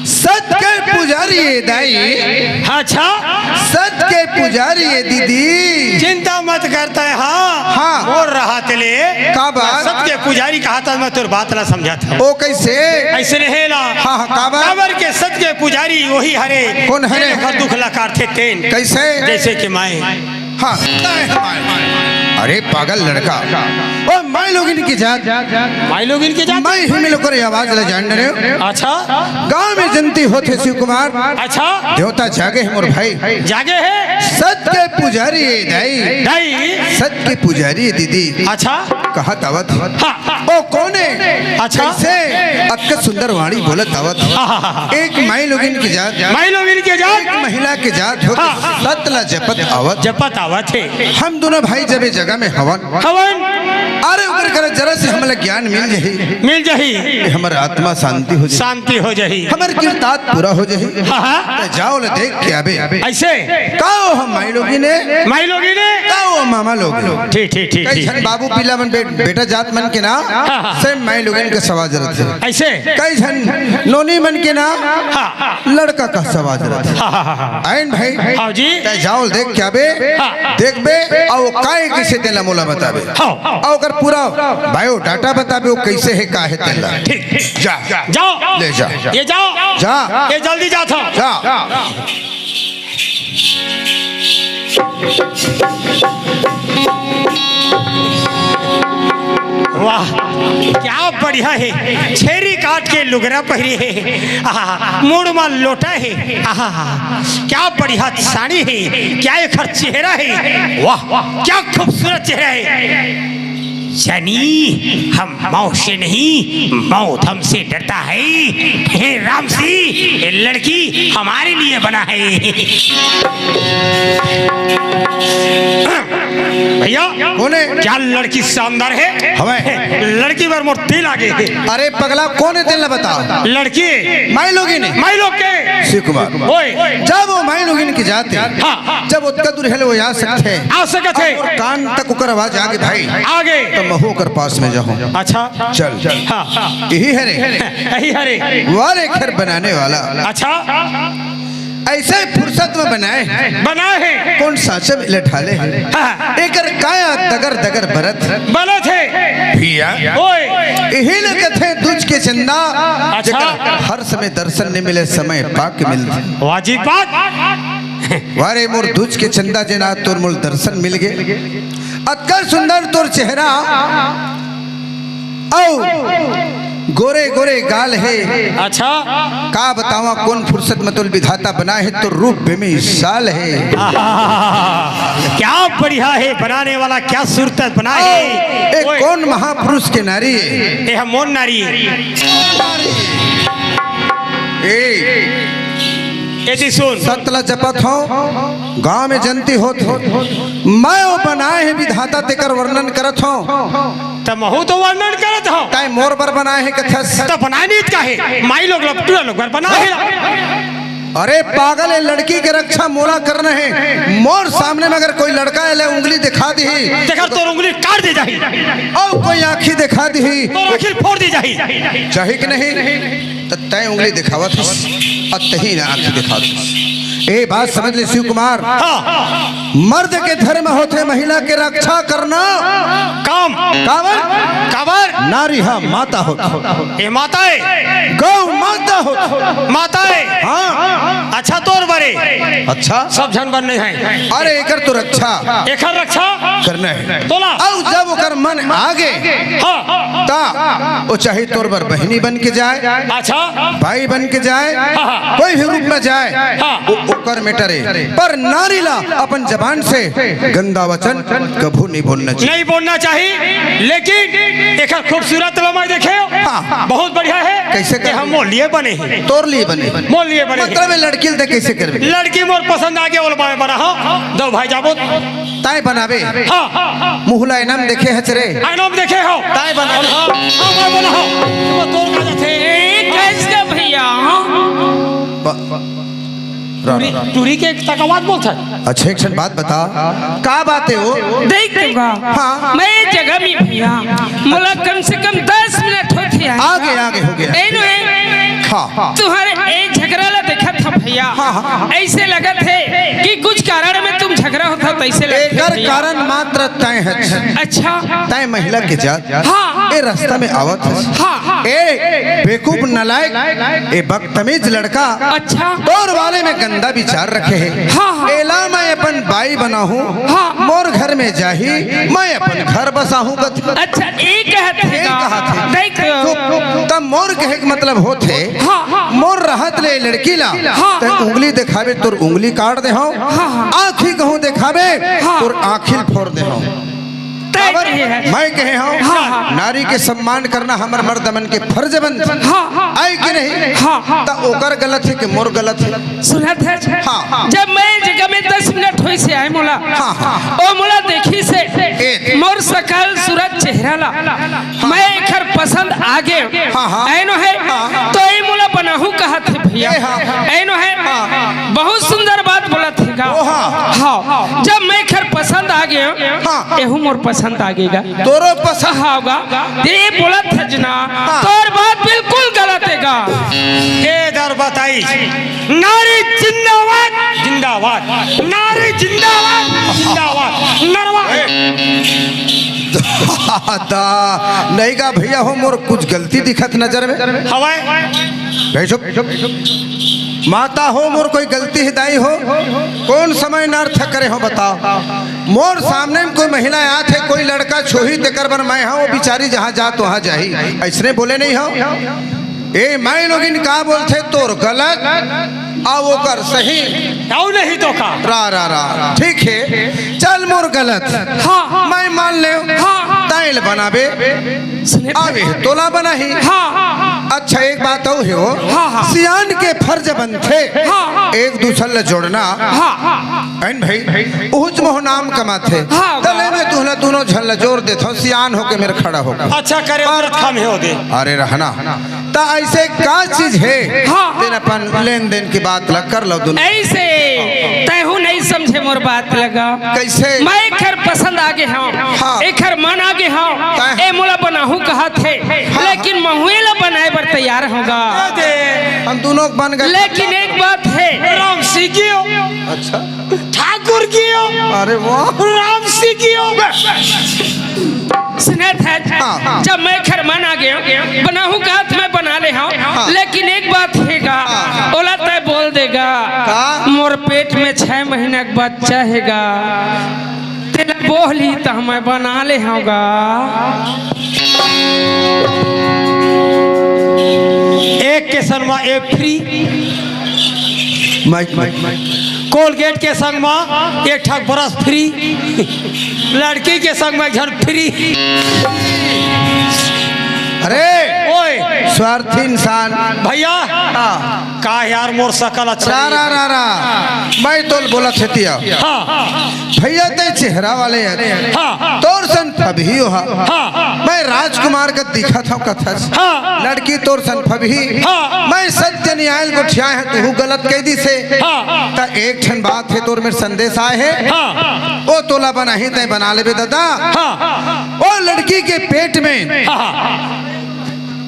सत के पुजारी ये दाई। अच्छा। सत के पुजारी ये दीदी। चिंता मत करता है, हाँ। हाँ। बोल रहा तेले। काबर? सत के पुजारी कहा था, मैं तोर बात ला समझा था। ओ कैसे? ऐसे नहीं ला। हाँ, हाँ, काबर? काबर के सत के पुजारी वही हरे। कौन हरे? तेन ओखर दुख ला काटथे तेन। कैसे? जैसे कि माय। हाँ। अरे पागल लड़का, ओ माई लोगिन के जात। माई लोगिन के जात? मैं ही मिलकर ये आवाज ला जान रहे हो। अच्छा। गांव में जनती होथे शिव कुमार। अच्छा। देवता जागे है मोर भाई। जागे है? सत के पुजारी है दाई। दाई। सत के पुजारी है दीदी। अच्छा। कहा तावत। हाँ। ओ कौन है? अच्छा। कैसे? अक्के सुंदर वाणी बोलत आवत। हाँ, हाँ, हाँ। एक माई लोगिन के जात। माई लोगिन के जात। एक महिला के जात होत। हाँ। सत ला जपत आवत। जपत आवत है। हम दोनों भाई जब ए जगह में हवन। हवन। अरे ओकर करे जरा से हमला ज्ञान मिल जाही। मिल जाही। ए हमर आत्मा शांति हो जाही। शांति हो जाही। हमर किरतात पूरा हो जाही। हाँ, हाँ। त जाओ ले देख के आबे। ऐसे? का ओ हम माई लोगिन ए? माई लोगिन ए? का ओ मामा लोगिन? ठीक, ठीक, ठीक, कई ठीक। झन बाबू पीला मन बे-, बेटा जात मन के ना, हाँ, हाँ। से माई लोगिन के सवाज रथे। ऐसे? कई झन नोनी मन के ना, हाँ, हाँ। लड़का का सवाज रथे। हाँ, हाँ, हाँ, हाँ। आइन भाई, हाँ जी। तै जाओ देख के आबे, हाँ। देखबे, अउ काय किसे तेला मोला बताबे। हाँ। अउ ओकर पूरा biodata बताबे, ओ कैसे है, का है तेला। ठीक। जा। जाओ। ले जा। ये जाओ। जा। ये जल्दी जा था। जा। वाह, क्या बढ़िया है। छेरी काट के लुगरा पहिरे हे। आहा, मुड़ मा लोटा हे। आहा, क्या बढ़िया साड़ी है, क्या एखर चेहरा है। वाह, क्या खूबसूरत चेहरा है। जानी, हम मौत से नहीं, मौत हमसे डरता है। हे राम जी, ये लड़की हमारे लिए बना है। भैया, कौन है? क्या लड़की शानदार है? हवे। लड़की बर मोर दिल आ गे। अरे पगला, कौन है तेला बता। लड़की? माई लोगिन। माई लोग के? शिव कुमार। ओए। जब ओ माई लोगिन के जात हे, हाँ। जब ओतका दूर हेले ओ आ सकथे। आ सकथे। कान तक ओकर आवाज आगे भाई। आगे। त महूँ ओकर पास में जाहूँ। अच्छा। चल। हाँ। यही हरे। यही हरे। वारे घर बनाने वाला। अच्छा। अइसे फुरसत में बनाए हे। बनाए हे। कोन साँचा में लठाले हे। हाँ। एकर काया दगर दगर बरत हे। बरत हे। भइया। ओए। इही ल कथे दुच के चंदा। अच्छा। जेकर हर समय दर्शन नइ मिले, समय पाके मिलथे। वाजिब बात। वा रे मोर दुच के चंदा, जेन आज तोर मोला दर्शन मिल गे। अतका सुंदर तोर चेहरा। अउ गोरे गोरे गाल हे। अच्छा। का बतावंव, कोन फुरसत में तोला विधाता बनाए हे, तोर रूप बेमिसाल हे। आहा, क्या बढ़िया हे बनाने वाला, क्या सूरत बनाए हे। ए, ओए। कोन महापुरुष के नारी हे? ए, हम मोर नारी। ए, ए जी सुन। सत ल जपत हंव, गाँव में जनती होत हे। मैं ओ बनाए हे विधाता, तेकर वर्णन करत हंव। त महूँ तो वर्णन करत हंव। तैं मोर बर बनाए हे कथस। त बनाए नइ त का हे? माई लोग ल, टूरा लोग बर बनाए हे। अरे पागल, ए लड़की के रक्षा मोला करना हे। मोर सामने में अगर कोई लड़का ए ले उंगली दिखा दिही, तेकर तोर उंगली काट दे जाही। अउ कोई आँखी दिखा दिही, तोर आँखी फोड़ दे जाही। जाही कि नहीं? त तैं उंगली दिखावत हस, अउ तहीं ना आँखी दिखावत हस। ए बात समझ ले शिव कुमार। हाँ। मर्द के धर्म होथे महिला के रक्षा करना। काम। काबर? काबर? नारी हा माता होथे। ए माता हे। गौ माता होथे। माता हे। हाँ। अच्छा तोर बर ए। अच्छा। सब झन बर नइ हे। अरे एकर तो रक्षा। एकर रक्षा? करना हे। तोला। अउ जब ओकर मन आगे। हाँ। त ओ चाहे तोर बर बहिनी बन के जाए। अच्छा। भाई बन के जाए, हाँ, हाँ। कोई भी रूप में जाए, हाँ। ओ, ओकर matter हे। पर नारी ला अपन जबान से गंदा वचन कभू नइ बोलना चाहिए। नइ बोलना चाहिए, लेकिन एकर खूबसूरत ला मैं देखेंव, हाँ। बहुत बढ़िया हे। कइसे ए कर हम मोर लिए बने हे। तोर लिए बने। मोर लिए बने हे। मतलब ए लड़की ल तैं कइसे करबे? लड़की मोर पसंद आगे, ओला बनाहूँ, दो भाई जाबो। तैं बनाबे? हाँ। मुहूँ ला एनम देखे हच रे? एनम देखे हंव। तैं बना। हाँ, हाँ, मैं बनाहूँ। वो तोर का जाथे। ए, कइसे भइया? ब-, ब-, रा-, टूरी, रा-, टूरी के एक तक आवाज बोलत हे। अच्छा, एक ठन बात बता, का बात हे वो? देख तू का? हाँ। मैं ए जगह में भइया, मोला कम से कम दस मिनट होत हे। आगे, आगे हो गे। ए नो, ए। हाँ। तुँहर ए झगरा ला देखत हंव भइया। हाँ, हाँ। अइसे लगत हे कि कुछ कारण में तुम झगरा होत हव, तइसे लगत हे एकर भइया। कारण मात्र तैं हच। अच्छा। तैं महिला के जात। हाँ। ए रस्ता में आवत हस। हाँ, हाँ। ए बेवकूफ नालायक, ए बदतमीज लड़का। अच्छा। तोर बारे में गंदा विचार रखे हे। हाँ, हाँ। एला मैं अपन बाई बनाहूँ। हाँ, हाँ। मोर घर में जाही, मैं अपन घर बसाहूँ कथे। अच्छा, ए कहत हे ए का? कहत हे। देख। चुप। त मोर कहे के मतलब होथे, हाँ, हाँ। मोर रहत ले लड़की ला, हाँ, तैं हाँ। उंगली देखाबे, तोर उंगली काट देहूँ। हाँ, हाँ। आँखी कहूँ देखाबे, हाँ। तोर आँखी ल फोर देहूँ। तैं काबर? कहे हस। मैं कहे हंव, हाँ, हाँ। नारी के सम्मान करना हमर मर्द मन के फर्ज बनथे। हाँ, हाँ। आय कि नहीं? हाँ, हाँ। त ओकर गलत हे कि मोर गलत हे? सुनत हस? हाँ। जब मैं जगह में दस मिनट होइस हे आए मोला, हाँ, हाँ। ओ मोला देखिस हे, ए। मोर सकल सूरत चेहरा ला, हाँ। मैं एकर पसंद आ गेंव। हाँ, हाँ। ए नो हे? हाँ। त ए मोला बनाहूँ कहत हे भइया। ए हाँ। ए नो हे? हाँ। बहुत सुंदर बात बोलत हे गा। ओ हाँ। हाँ। जब मैं एकर पसंद आ गेंव, हाँ। एहू मोर पसंद आ गे गा। तोरो पसंद? हाँ गा। ए बोलत हस ना, हाँ। तोर बात बिल्कुल गलत हे गा। ए दर बताई, नारी जिंदाबाद, जिंदाबाद। नारी जिंदाबाद, जिंदाबाद। नरवा। ए। दा, नहीं गा भइया हो, मोर कुछ गलती दिखत नजर में। हवय। भाई चुप। माता हो, मोर कोई गलती हे दाई हो? कोन समय नर्थ करे हंव बताव? मोर सामने में कोई महिला आत हे, कोई लड़का छूही, तेकर बर मैं हंव, ओ बिचारी जहाँ जात वहाँ जाही, अइसने बोले नइ हंव। ए माईलोगिन का बोलथे, तोर गलत अउ ओकर सही। अउ नहीं तो का? रा, रा, रा। ठीक हे, चल मोर गलत। हाँ। मैं मान लेंव। हाँ। तैं ल बनाबे। सुने आवे, तोला बनाही। हाँ। अच्छा, एक बात अउ हे वो। हाँ, हाँ। सियान के फर्ज बनथे। हाँ, हाँ। एक दूसर ल जोड़ना। हाँ। अइन भाई, उहुच मोह नाम कमाथे। हाँ। तले में तुहला दूनों झन ल जोड़ देथंव, सियान होके मेर खड़ा होके। अच्छा करे, औरत खाम हे ओदे। अरे रहना। त अइसे का चीज हे? हाँ। तेन अपन लेन देन के बात ल कर लव दूनों। अइसे, तैहू नइ समझे मोर बात ल गा। कइसे? मैं एकर पसंद आ गे हंव। हाँ। एकर मन आ गे हंव। तैं ए मोला बनाहूँ कहत हे। हाँ। लेकिन महूँ एला बनाए बर तैयार हंव गा। दे दे। हम दोनों बन गए। लेकिन एक बात है। राम सिंह की हो। अच्छा। ठाकुर की हो। अरे वाह। राम सिंह की हो। सुनत हस, हाँ। जब मैं घर मन आ गया, बनाहूँ का हाथ में बना ले हँव। हाँ। लेकिन एक बात हे गा, हाँ। ओला तय बोल दे गा। का? मोर पेट में छह महीना के बच्चा हे गा। तेला बोहली त मैं बना ले हँव गा। एक के संग म ए free. Mic, mic, mic. Colgate के संग म एक ठक ब्रश फ्री। लड़की के संग म एक झन फ्री। अरे, ओए। स्वार्थी इंसान। भैया। हाँ। का यार, मोर सकल अच्छा रा, नहीं। रा, रा, रा। मैं तोल बोलत हे तिया। हाँ। भैया, तैं चेहरा वाले हे। हाँ। तोर सन फबही हो हा। हाँ। मैं राजकुमार का दिखत हँव कथस। हाँ। लड़की तोर सन फबही। हाँ। मैं सत्य न्याय ल गोठियाए हँव, तुहू गलत कहि दिस हे। हाँ। त एक ठन बात हे, तोर मेर संदेश आए हे। हाँ। ओ तोला बनाही, तैं बना लेबे ददा। हाँ। ओ लड़की के पेट में हाँ।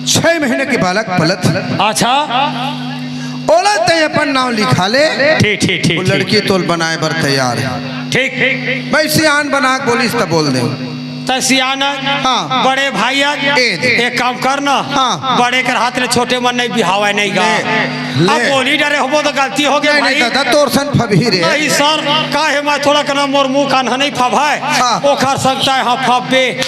छह महीना के बालक पलत हे। अच्छा। ओला तैं अपन नाम लिखा ले। ठीक, ठीक, ठीक, वो ठीक। लड़की तोल बनाए बर तैयार हे। ठीक। मैं सियान बना के बोलिस त बोल दे। त सियान, हाँ। बड़े भाई आज ए दे। एक काम कर ना। हाँ। बड़े कर हाथ ले छोटे मन नहीं बिहावे नहीं गा। ले, ले। अब बोली डरे होबो त गलती हो गई नहीं, भाई। नहीं, दादा, तोर सन फबही रे। नहीं सर, काहे मैं थोड़ा कना मोर मुंह कान नहीं फबाय। हाँ। ओखर संग तैं हा फबे।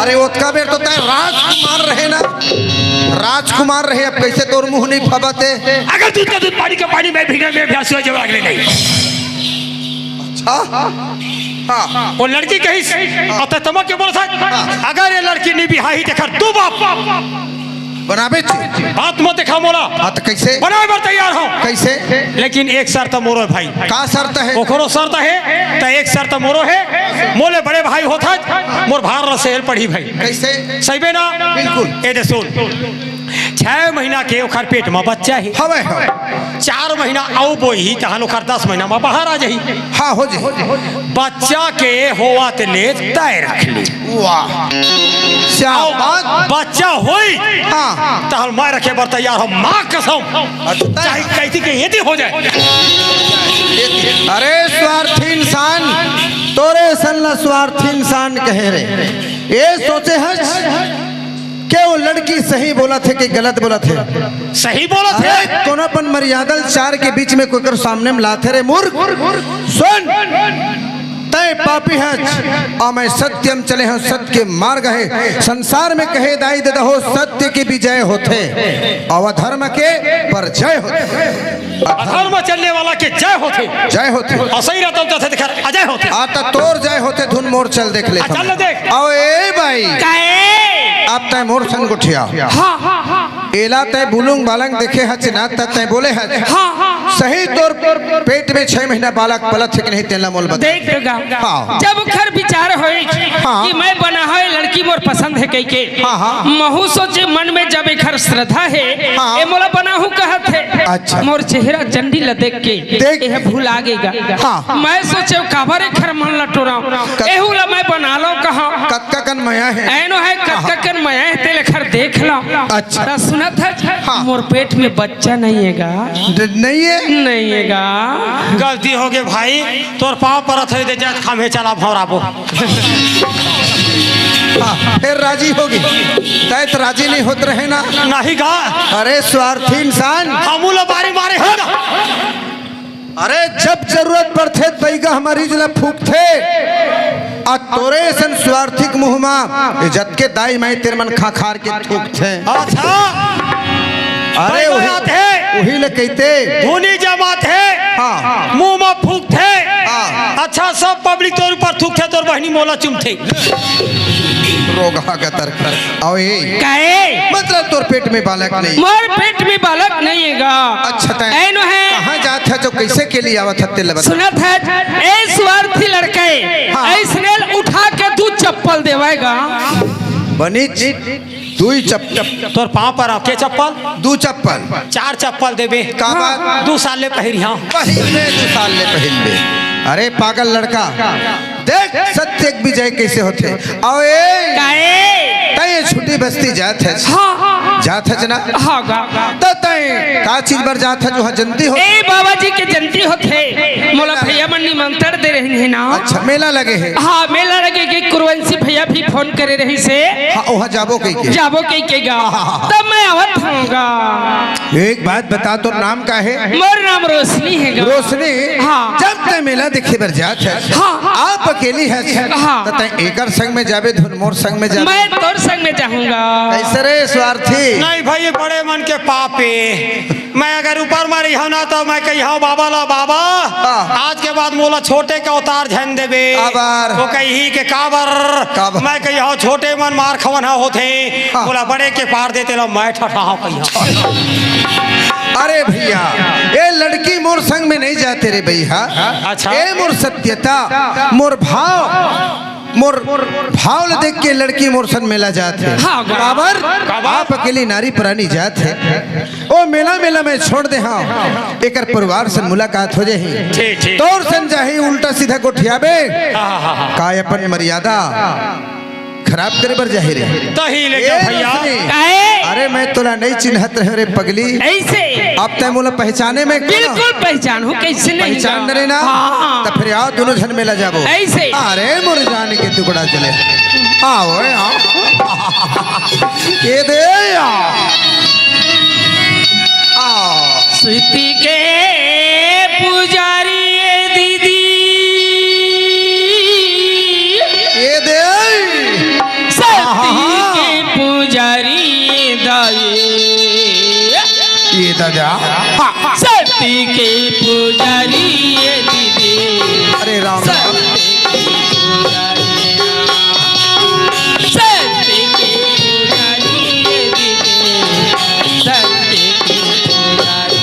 अरे, ओतका बेर तो तैं राजकुमार रहे ना, राजकुमार रहे, अब कैसे तोर मुंह नहीं फबत हे? अगर दूध का दूध, पानी का पानी, मैं भीना, मैं भैंस हुआ, जब अगले नहीं। अच्छा? हाँ। वो लड़की कहिस, अब तैं तमक के बोल सक, अगर ये लड़की नहीं बिहाही, तेखर दू बाप। बनाबे च। बात मत देखा मोला। हाँ, त कैसे? बनाए बर तैयार हँव। कैसे? लेकिन एक शर्त मोरो हे भाई। का शर्त हे? ओकरो शर्त हे, त एक शर्त मोरो हे। मोले बड़े भाई होत हस, मोर भार ल सहल पड़ही भाई। कैसे? सही बे ना? बिल्कुल। ए दे सुन, छह महीना के ओखर पेट म बच्चा हे। हवय, हवय। चार महीना अउ बोही, तहन ओखर दस महीना म बाहर आ जाही। हाँ, हो जाही। बच्चा के होवत ले तय रख ले। वाह। क्या अउ बात। बच्चा होई, हाँ। तहन मैं रखे बर तैयार हँव, माँ कसम। अच्छा। चाहे कैसी के यदि हो जाए। अरे स्वार्थी इंसान, तोरे सन ला स्वार्थी इंसान कहे रे। ये सोचे हस के वो लड़की सही बोलत हे कि गलत बोलत हे? सही बोलत हे। अरे, कोनो अपन मर्यादा ल चार के बीच में कोकर सामने म लाथे रे मूर्ख। सुन, तैं पापी हस, अउ मैं सत्य म चले हँव, सत्य के मार्ग हे। संसार में कहे दाई ददा हो, सत्य के विजय होथे, अउ अधर्म के परजय होथे। अधर्म चलने वाला के जय होथे। जय होथे। अउ सही रहिथे त तेखर अजय होथे। आ त तोर जय होथे, धुन मोर चल देख ले। आ, चल ले देख। अउ ए भाई। काहे? अब तैं मोर संग गोठिया। हाँ, हाँ, हाँ। एला तैं बुलुंग बालंग देखे हच ना, त तैं बोले हच। हाँ, हाँ, हाँ। सही तोर पेट में छह महीना बालक पलत हे कि नहीं, तेला मोल बता। देख गा। हाँ। जब ओखर विचार होय हाँ। कि मैं बनाहूँ, लड़की मोर पसंद हे कहिके। हाँ, हाँ। महूँ सोचे मन में जब एखर श्रद्धा हे, हाँ। ए मोला बनाहूँ कहत हे। अच्छा। मोर चेहरा चंडी ला देख के देख। एह भुला गे गा। हाँ। मैं सोचे काबर एखर मन ला टोराव। कत- एहू ला मैं बना लव कहाँ। कतका कन मया हे? ऐनो हे, कतका हाँ। कन मया हे, तेला एखर देख लव। अच्छा। त सुनत हस, हाँ। मोर पेट में बच्चा नहीं हे गा। ड-, नहीं हे? नहीं हे गा। गलती हो गे भाई, तोर पाँव परत हे, दे जात खाम हे, चला भौराबो। हाँ, फेर राजी होगे। तैं त राजी नहीं होत रहे ना। नहीं गा। अरे स्वार्थी इंसान। हमू ला बारी मारे हे ना। अरे जब जरूरत पड़थे, त बइगा हमर रीझ ला फूंकथे। आ तोरे सन स्वार्थी के मुंह मा, ए जतके दाई माई तेर मन खाखार के थूकथे। अच्छा। अरे बइगा उही, आथे। उही ले कहिथे। धुनी जमाथे। हाँ। मुंह मा फूंकथे। हाँ। अच्छा, सब public तोर ऊपर थूकथे, तोर बहिनी मोला चुमथे। रोगहा गतर कर। अउ ए। काहे? मतलब तोर पेट में बालक नहीं। मोर पेट में बालक नहीं हे गा। अच्छा, तैं ऐनो हे। कहाँ जात हस, जो कैसे के लिए आवत हस, तेला बता। सुनत हस, ए स्वार्थी लड़का हे, हाँ। अइसने ल उठा के दू चप्पल देवय गा। बनी च-, दुई चप-, चप-, तोर पाँव पर आके चप्पल? दू चप्पल। चार चप्पल देबे। का बात? दू साल ले पहिरिहा। पहिरबे, दू साल ले पहिरबे। अरे पागल लड़का, देख सत्य के विजय कैसे होथे। अउ ए, काहे? तैं ए, छोटी बस्ती जात हस। हाँ, हाँ, हाँ। जात हस ना? हाँ, गा, गा। त तैं का चीज बर जात हस, जो हाँ जनती हो? ए, बाबा जी के जनती होथे। मोला भैया मन निमंत्रण दे रहिन हे ना। अच्छा, मेला लगे हे। हाँ, मेला लगे के कुरवंशी भैया भी फोन करे रहिस हे। हाँ, वहाँ जाबो कहिके। जाबो कहिके गा। हाँ, हाँ, हाँ। तब मैं आवत हूँ गा। एक बात बता, तोर नाम का हे? मोर नाम रोशनी हे गा। रोशनी? हाँ। जब तैं मेला देखे बर जात हस, हाँ। आप अकेली हस, हाँ। त तैं एकर संग में जाबे, धुन मोर संग में जाबे? मैं तोर संग में जाहूँ गा। कइसे रे स्वार्थी? नहीं भाई, बड़े मन के पाप ए। मैं अगर ऊपर में रहिहौं ना, त मैं कहिहौं बाबा ला, "बाबा, हाँ। आज के बाद मोला छोटे के अवतार झन देबे।" काबर? वो कहिही के, "काबर?" काबर? मैं कहिहौं, "छोटे मन मार खवनहा होथे, हाँ। मोला बड़े के पार दे, तेला मैं ठठाहौं," कहिहौं। अरे भैया, ए लड़की मोर संग में नहीं जाते रे भैया। अच्छा। ए मोर सत्यता, मोर भाव, मोर भाव ल देख के लड़की मोर संग मेला जात हे। हाँ, गा। काबर? काबर? आप अकेली नारी प्राणी जात हे। ओ मेला, मेला मैं छोड़ दे हौं, एकर परिवार से मुलाकात हो जाही। ठीक, ठीक। तोर संग जाही उल्टा सीधा गोठियाबे। हाँ, हाँ, हाँ, हाँ। का अपन मर्यादा खराब करे बर जाही रे? तही ले ए जा भैया। रोशनी। काहे? अरे मैं तोला नहीं चिन्हत रहे रे पगली। ऐसे? अब तैं मोला पहचाने में कौन? बिल्कुल पहचान हूँ, कैसे नहीं पहचान जाऊँ? रहे ना? हाँ। त फिर आओ दोनों झन मेला जाबो। ऐसे? अरे मोर जान के टुकड़ा चले। आओ, ए, आओ। ए दे, आओ। आओ। सती के पुजारी ए दीदी। ए दे। सती के पुजारी ए दाई। ए दादा। सती के पुजारी ए दीदी। अरे राम राम। सती के पुजारी। सती के पुजारी ए दीदी। सती के पुजारी।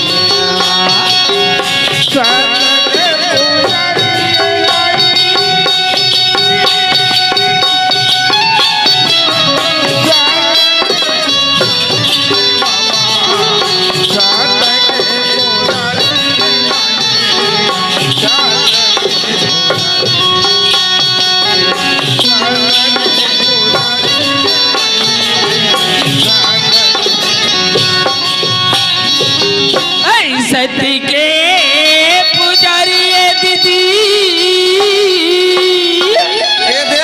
ऐ सती के पुजारी ए दीदी। ए दे।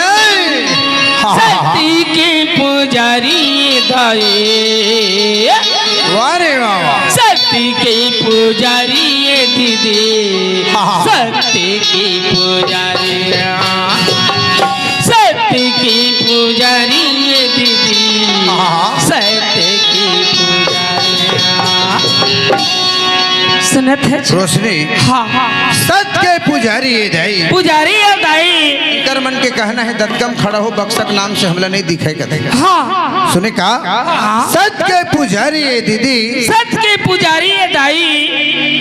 सती के पुजारी दाई। वाह रे वाह, वाह। सती के पुजारी ए दीदी। हाँ, हाँ। सती के पुजारी। सती के पुजारी ए दीदी। हाँ। सती के पुजारी। सुनत हस? रोशनी। हाँ, हाँ। सत के पुजारी ए दाई। पुजारी ए दाई। एकर मन के कहना हे, "दतकम खड़ा हो, बक्सक नाम से हमला नहीं दिखाई कथे।" हाँ। सुने का? हाँ। सत के पुजारी ए दीदी। सत के पुजारी ए दाई।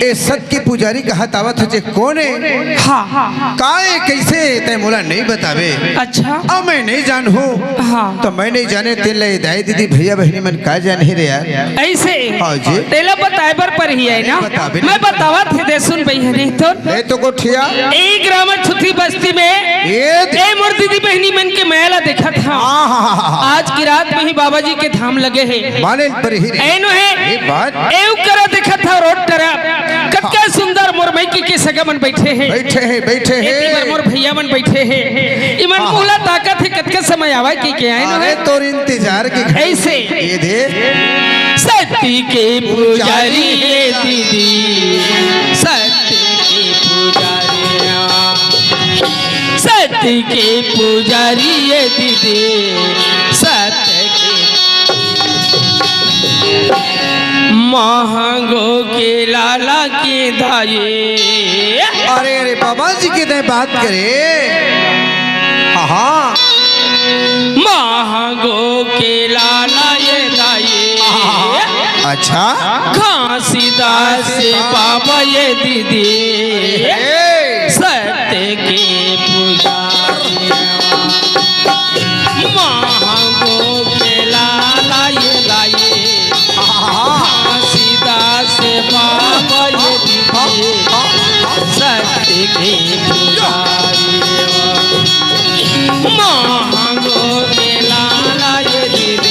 ए सत के पुजारी कहत आवत हे जे कोन ए? हाँ, हाँ, हाँ। का ए, कइसे, तैं मोला नहीं बताबे? अच्छा। अब मैं नहीं जानहूँ। हाँ। त मैं नहीं जाने, तेला ए दाई दीदी भैया बहिनी मन का जानही रे यार। ऐसे? हाँ जी। तेला बताए बर परही हे ना? बताबे मैं नहीं। बतावत हे दे सुन बहिनी तो। ए तो गोठिया। ए ग्राम छुथी बस्ती में। ए दे- ए मोर दीदी बहिनी मन के मेला देखत हौं। हाँ, हाँ, हाँ, हाँ। आज की रात में ही बाबा जी के धाम लगे हे। माने परही रे। ए नो हे। ए बात। ए उ करा देखत हौं रोड तरफ। कतका सुंदर मोर मइके के सगा मन बइठे हे। बइठे हे, बइठे हे। एती बर मोर भैया मन बइठे हे। इमन हाँ। मोला ताकत हे, कतका समय आवय कहिके आए न अरे, हे। तोर इंतजार के घड़ी ऐसे। ए दे। सती के पुजारी ए दीदी, सती के पुजारी। सती के पुजारी ए दीदी, सती के महंगो के लाला के दाई। अरे, अरे, बाबा जी के दाई बात करे। हाँ, हाँ। महंगो के लाला ए दाई। हाँ, हाँ, हाँ। अच्छा। घासीदास बाबा ए दीदी। अरे, हे। सत्य के पुजारी। महंगो के लाला ए दाई। हाँ, हाँ। घासीदास बाबा ए दीदी। हाँ, हाँ, हाँ। सत्य के पुजारी। महंगो के लाला ए दीदी।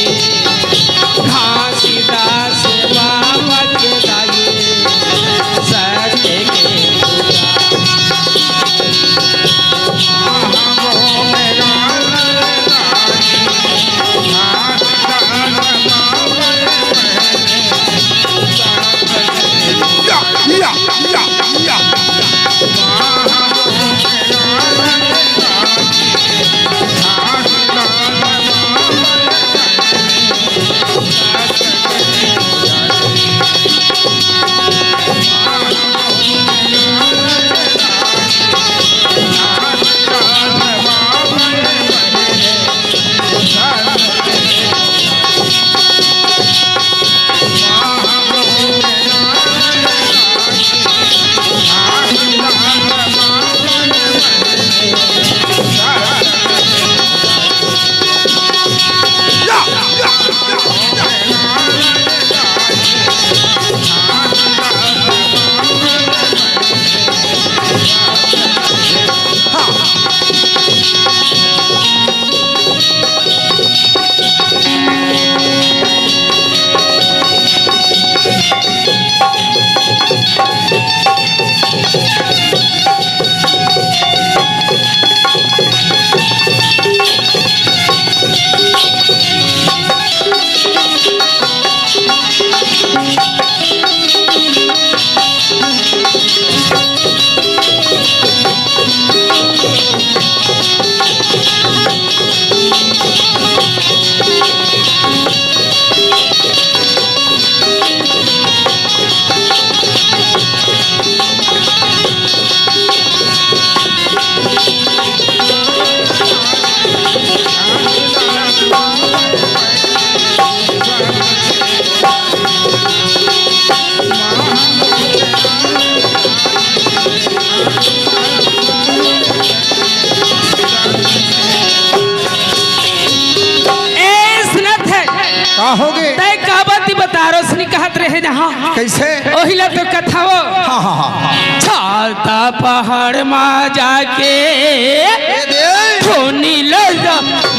ना, हाँ। कइसे? ओही ला तो कथा वो। हाँ, हाँ, हाँ, हाँ। छाता पहाड़ मा जाके ए दे। धुनी ल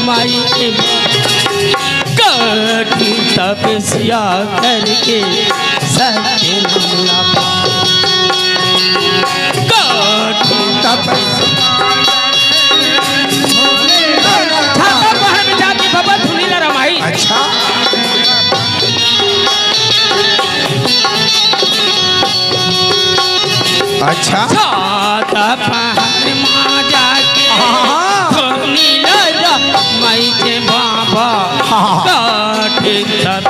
माई के कठिन तपस्या करके सत्य नाम ला पाए। कठिन तपस्या। छाता पहाड़ में जाके बाबा धुनी ला रमाई। अच्छा। अच्छा। छाता पहाड़ मा जाके हाँ। धुनी ला रमाई के बाबा। हाँ। कठिन तप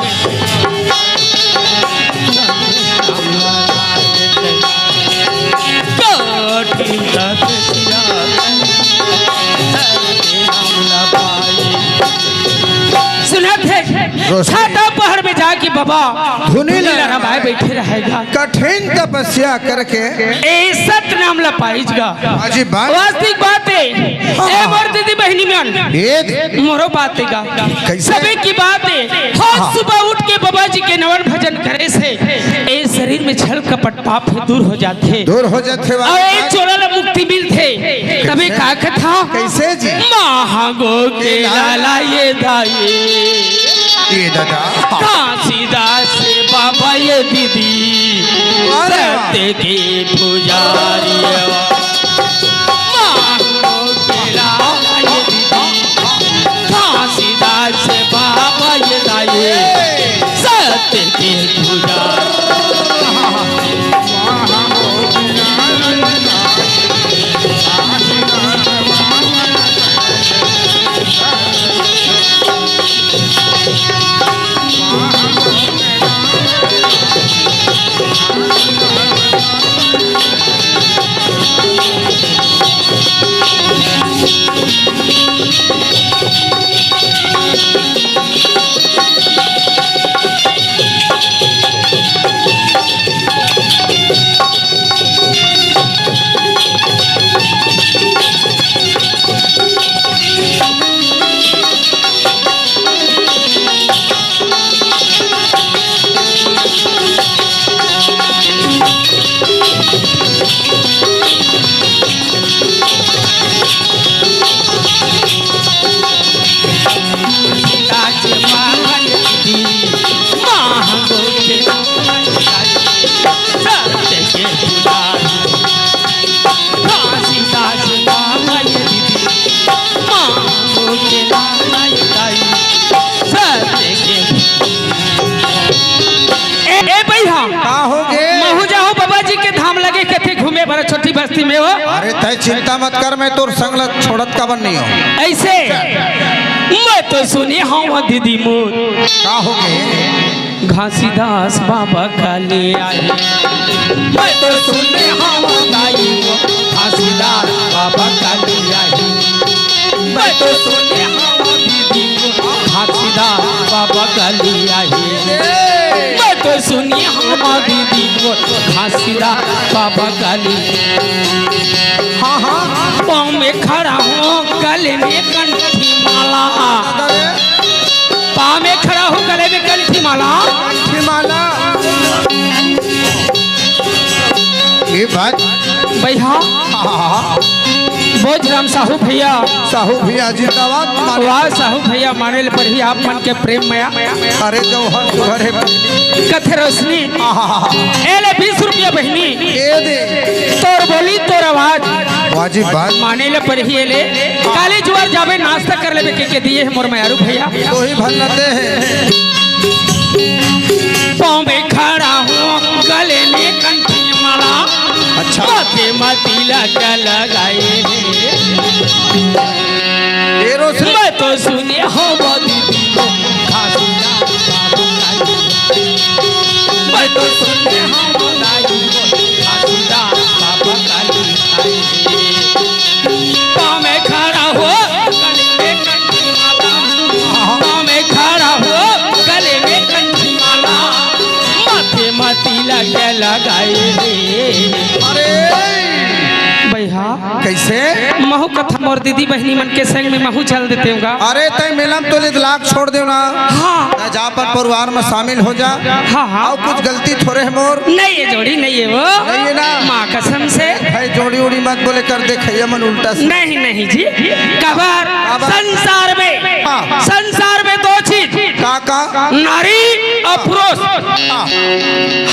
कठिन तपस्या सुनत हे, रोशनी। छाता पहाड़ में जाके बाबा धुनी धुनी ला ला रमाए बैठे रहेगा। कठिन तपस्या करके ए सत नाम ला पाइजगा। अजी बात। वास्तविक बात हे। हाँ, ए हाँ। मोर दीदी बहिनी मन। ए दे। मोरो बात हे गा। कइसे? सबे की बात हे। हर हाँ। सुबह उठ के बाबा जी के नमन भजन करे से ए शरीर में छल कपट पाप ह दूर हो जाथे। दूर हो जाथे अउ वाला ए चोरा ला मुक्ति मिलथे। तबे कइसे? का कथा? कइसे जी? मांगो के के लाला लाला ये दाई। ये दादा। घासीदास बाबा ये दीदी। अरे वाह। सत्य के पुजारी। मांगो के लाला ये दीदी। घासीदास बाबा ये दाई। सत्य के पुजारी। ए, ए भैया, का हो गे? महू जाहूं बाबा जी के धाम लगे कथे घूमे बर छोटी बस्ती में हो। अरे तय चिंता मत कर, मैं तोर संग ल छोड़त काबर नहीं हो। ऐसे मैं तो सुने हंव दीदी मोर। का हो गे? घासीदास बाबा काली आही। मैं तो सुने हंव दाई वो घासीदास बाबा काली आही। मैं तो सुने हंव दीदी वो घासीदास बाबा काली आही। मैं तो सुने हंव दीदी वो घासीदास बाबा काली। हाँ, हाँ। पाँव में खड़ा हूँ, गले में कंठी माला। अरे। पाँव में खड़ा हूँ, गले में कंठी माला। कंठी माला। ये बात। भैया। हाँ, हाँ, हाँ। बोझराम साहू भैया। साहू भैया जिंदाबाद। माने वाह साहू भैया, माने ले पड़ही आप मन के प्रेम मया। अरे जौहर, जौहर हे। कथे रोशनी। हाँ, हाँ, हाँ। ए ले बीस रुपया बहिनी। ए दे। तोर बोली, तोर आवाज। वाजिब बात। माने ले पड़ही ए ले। काली जुआर जाबे, नाश्ता कर लेबे के, के दिए हे मोर मयारू भैया। वही भल न दे हे। पाँव में खड़ा हूँ, गले में कंठी माला। अच्छा। माथे में तिलक लगाए हे। ए रोशनी। मैं तो सुने हंव दीदी वो घासीदास बाबा काली। मैं तो सुने हंव दाई वो घासीदास बाबा काली। पाँव में खड़ा हो, गले में कंठी माला। पाँव में खड़ा हो, गले में कंठी माला। माथे में तिलक लगाए हे। अरे। भैया। कइसे? महू कथा मोर दीदी बहिनी मन के संग में महू चल देतेंव गा। अरे तैं मेला में तोले लाग छोड़ देव ना। हाँ। तैं जा अपन परिवार में शामिल हो जा। हाँ, हाँ। अउ कुछ गलती थोरे हे मोर। नहीं हे जोड़ी, नहीं हे वो। नहीं हे ना? माँ कसम से। भाई जोड़ी उड़ी मत बोले कर दे खैया मन उल्टा से। नहीं, नहीं जी। काबर? काबर? संसार में, हाँ। संसार में दो चीज। का, का? नारी अउ पुरुष। हाँ।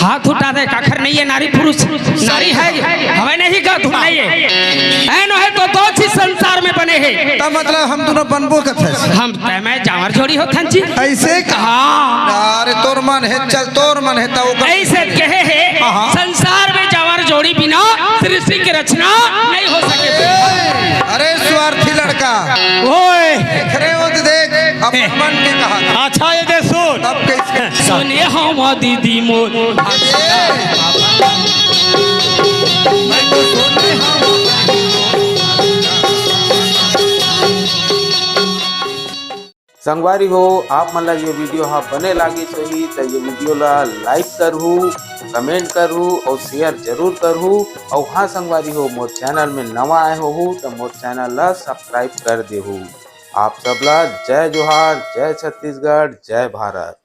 हाथ उठा दे, काखर नहीं हे नारी पुरुष। नारी हे, हवे नहीं का, धुन नहीं हे। ऐ नो हे तो दो चीज संसार में बने हे। त मतलब हम दूनों बनबो कथे। हम तैं मैं जांवर जोड़ी होथन जी। अइसे का? हाँ। अरे तोर मन हे, चल तोर मन हे त ओकर। अइसे कहे हे, हाँ, हाँ। संसार में जांवर जोड़ी बिना सृष्टि के रचना नहीं हो सके। अरे स्वार्थी लड़का। ओए। देख रे, वो तो देख, अपन मन के कहा। अच्छा, ये दे सुन। तब कइसे? सुने हव दीदी मोर। संगवारी हो, आप मन ला ये video हा बने लागिस होही, त ये video ला like करहू, comment करहू अउ share जरूर करहू। अउ हाँ संगवारी हो, मोर channel में नवा आए होहू, त मोर channel ला subscribe कर देहू। आप सब ला जय जोहार, जय छत्तीसगढ़, जय भारत।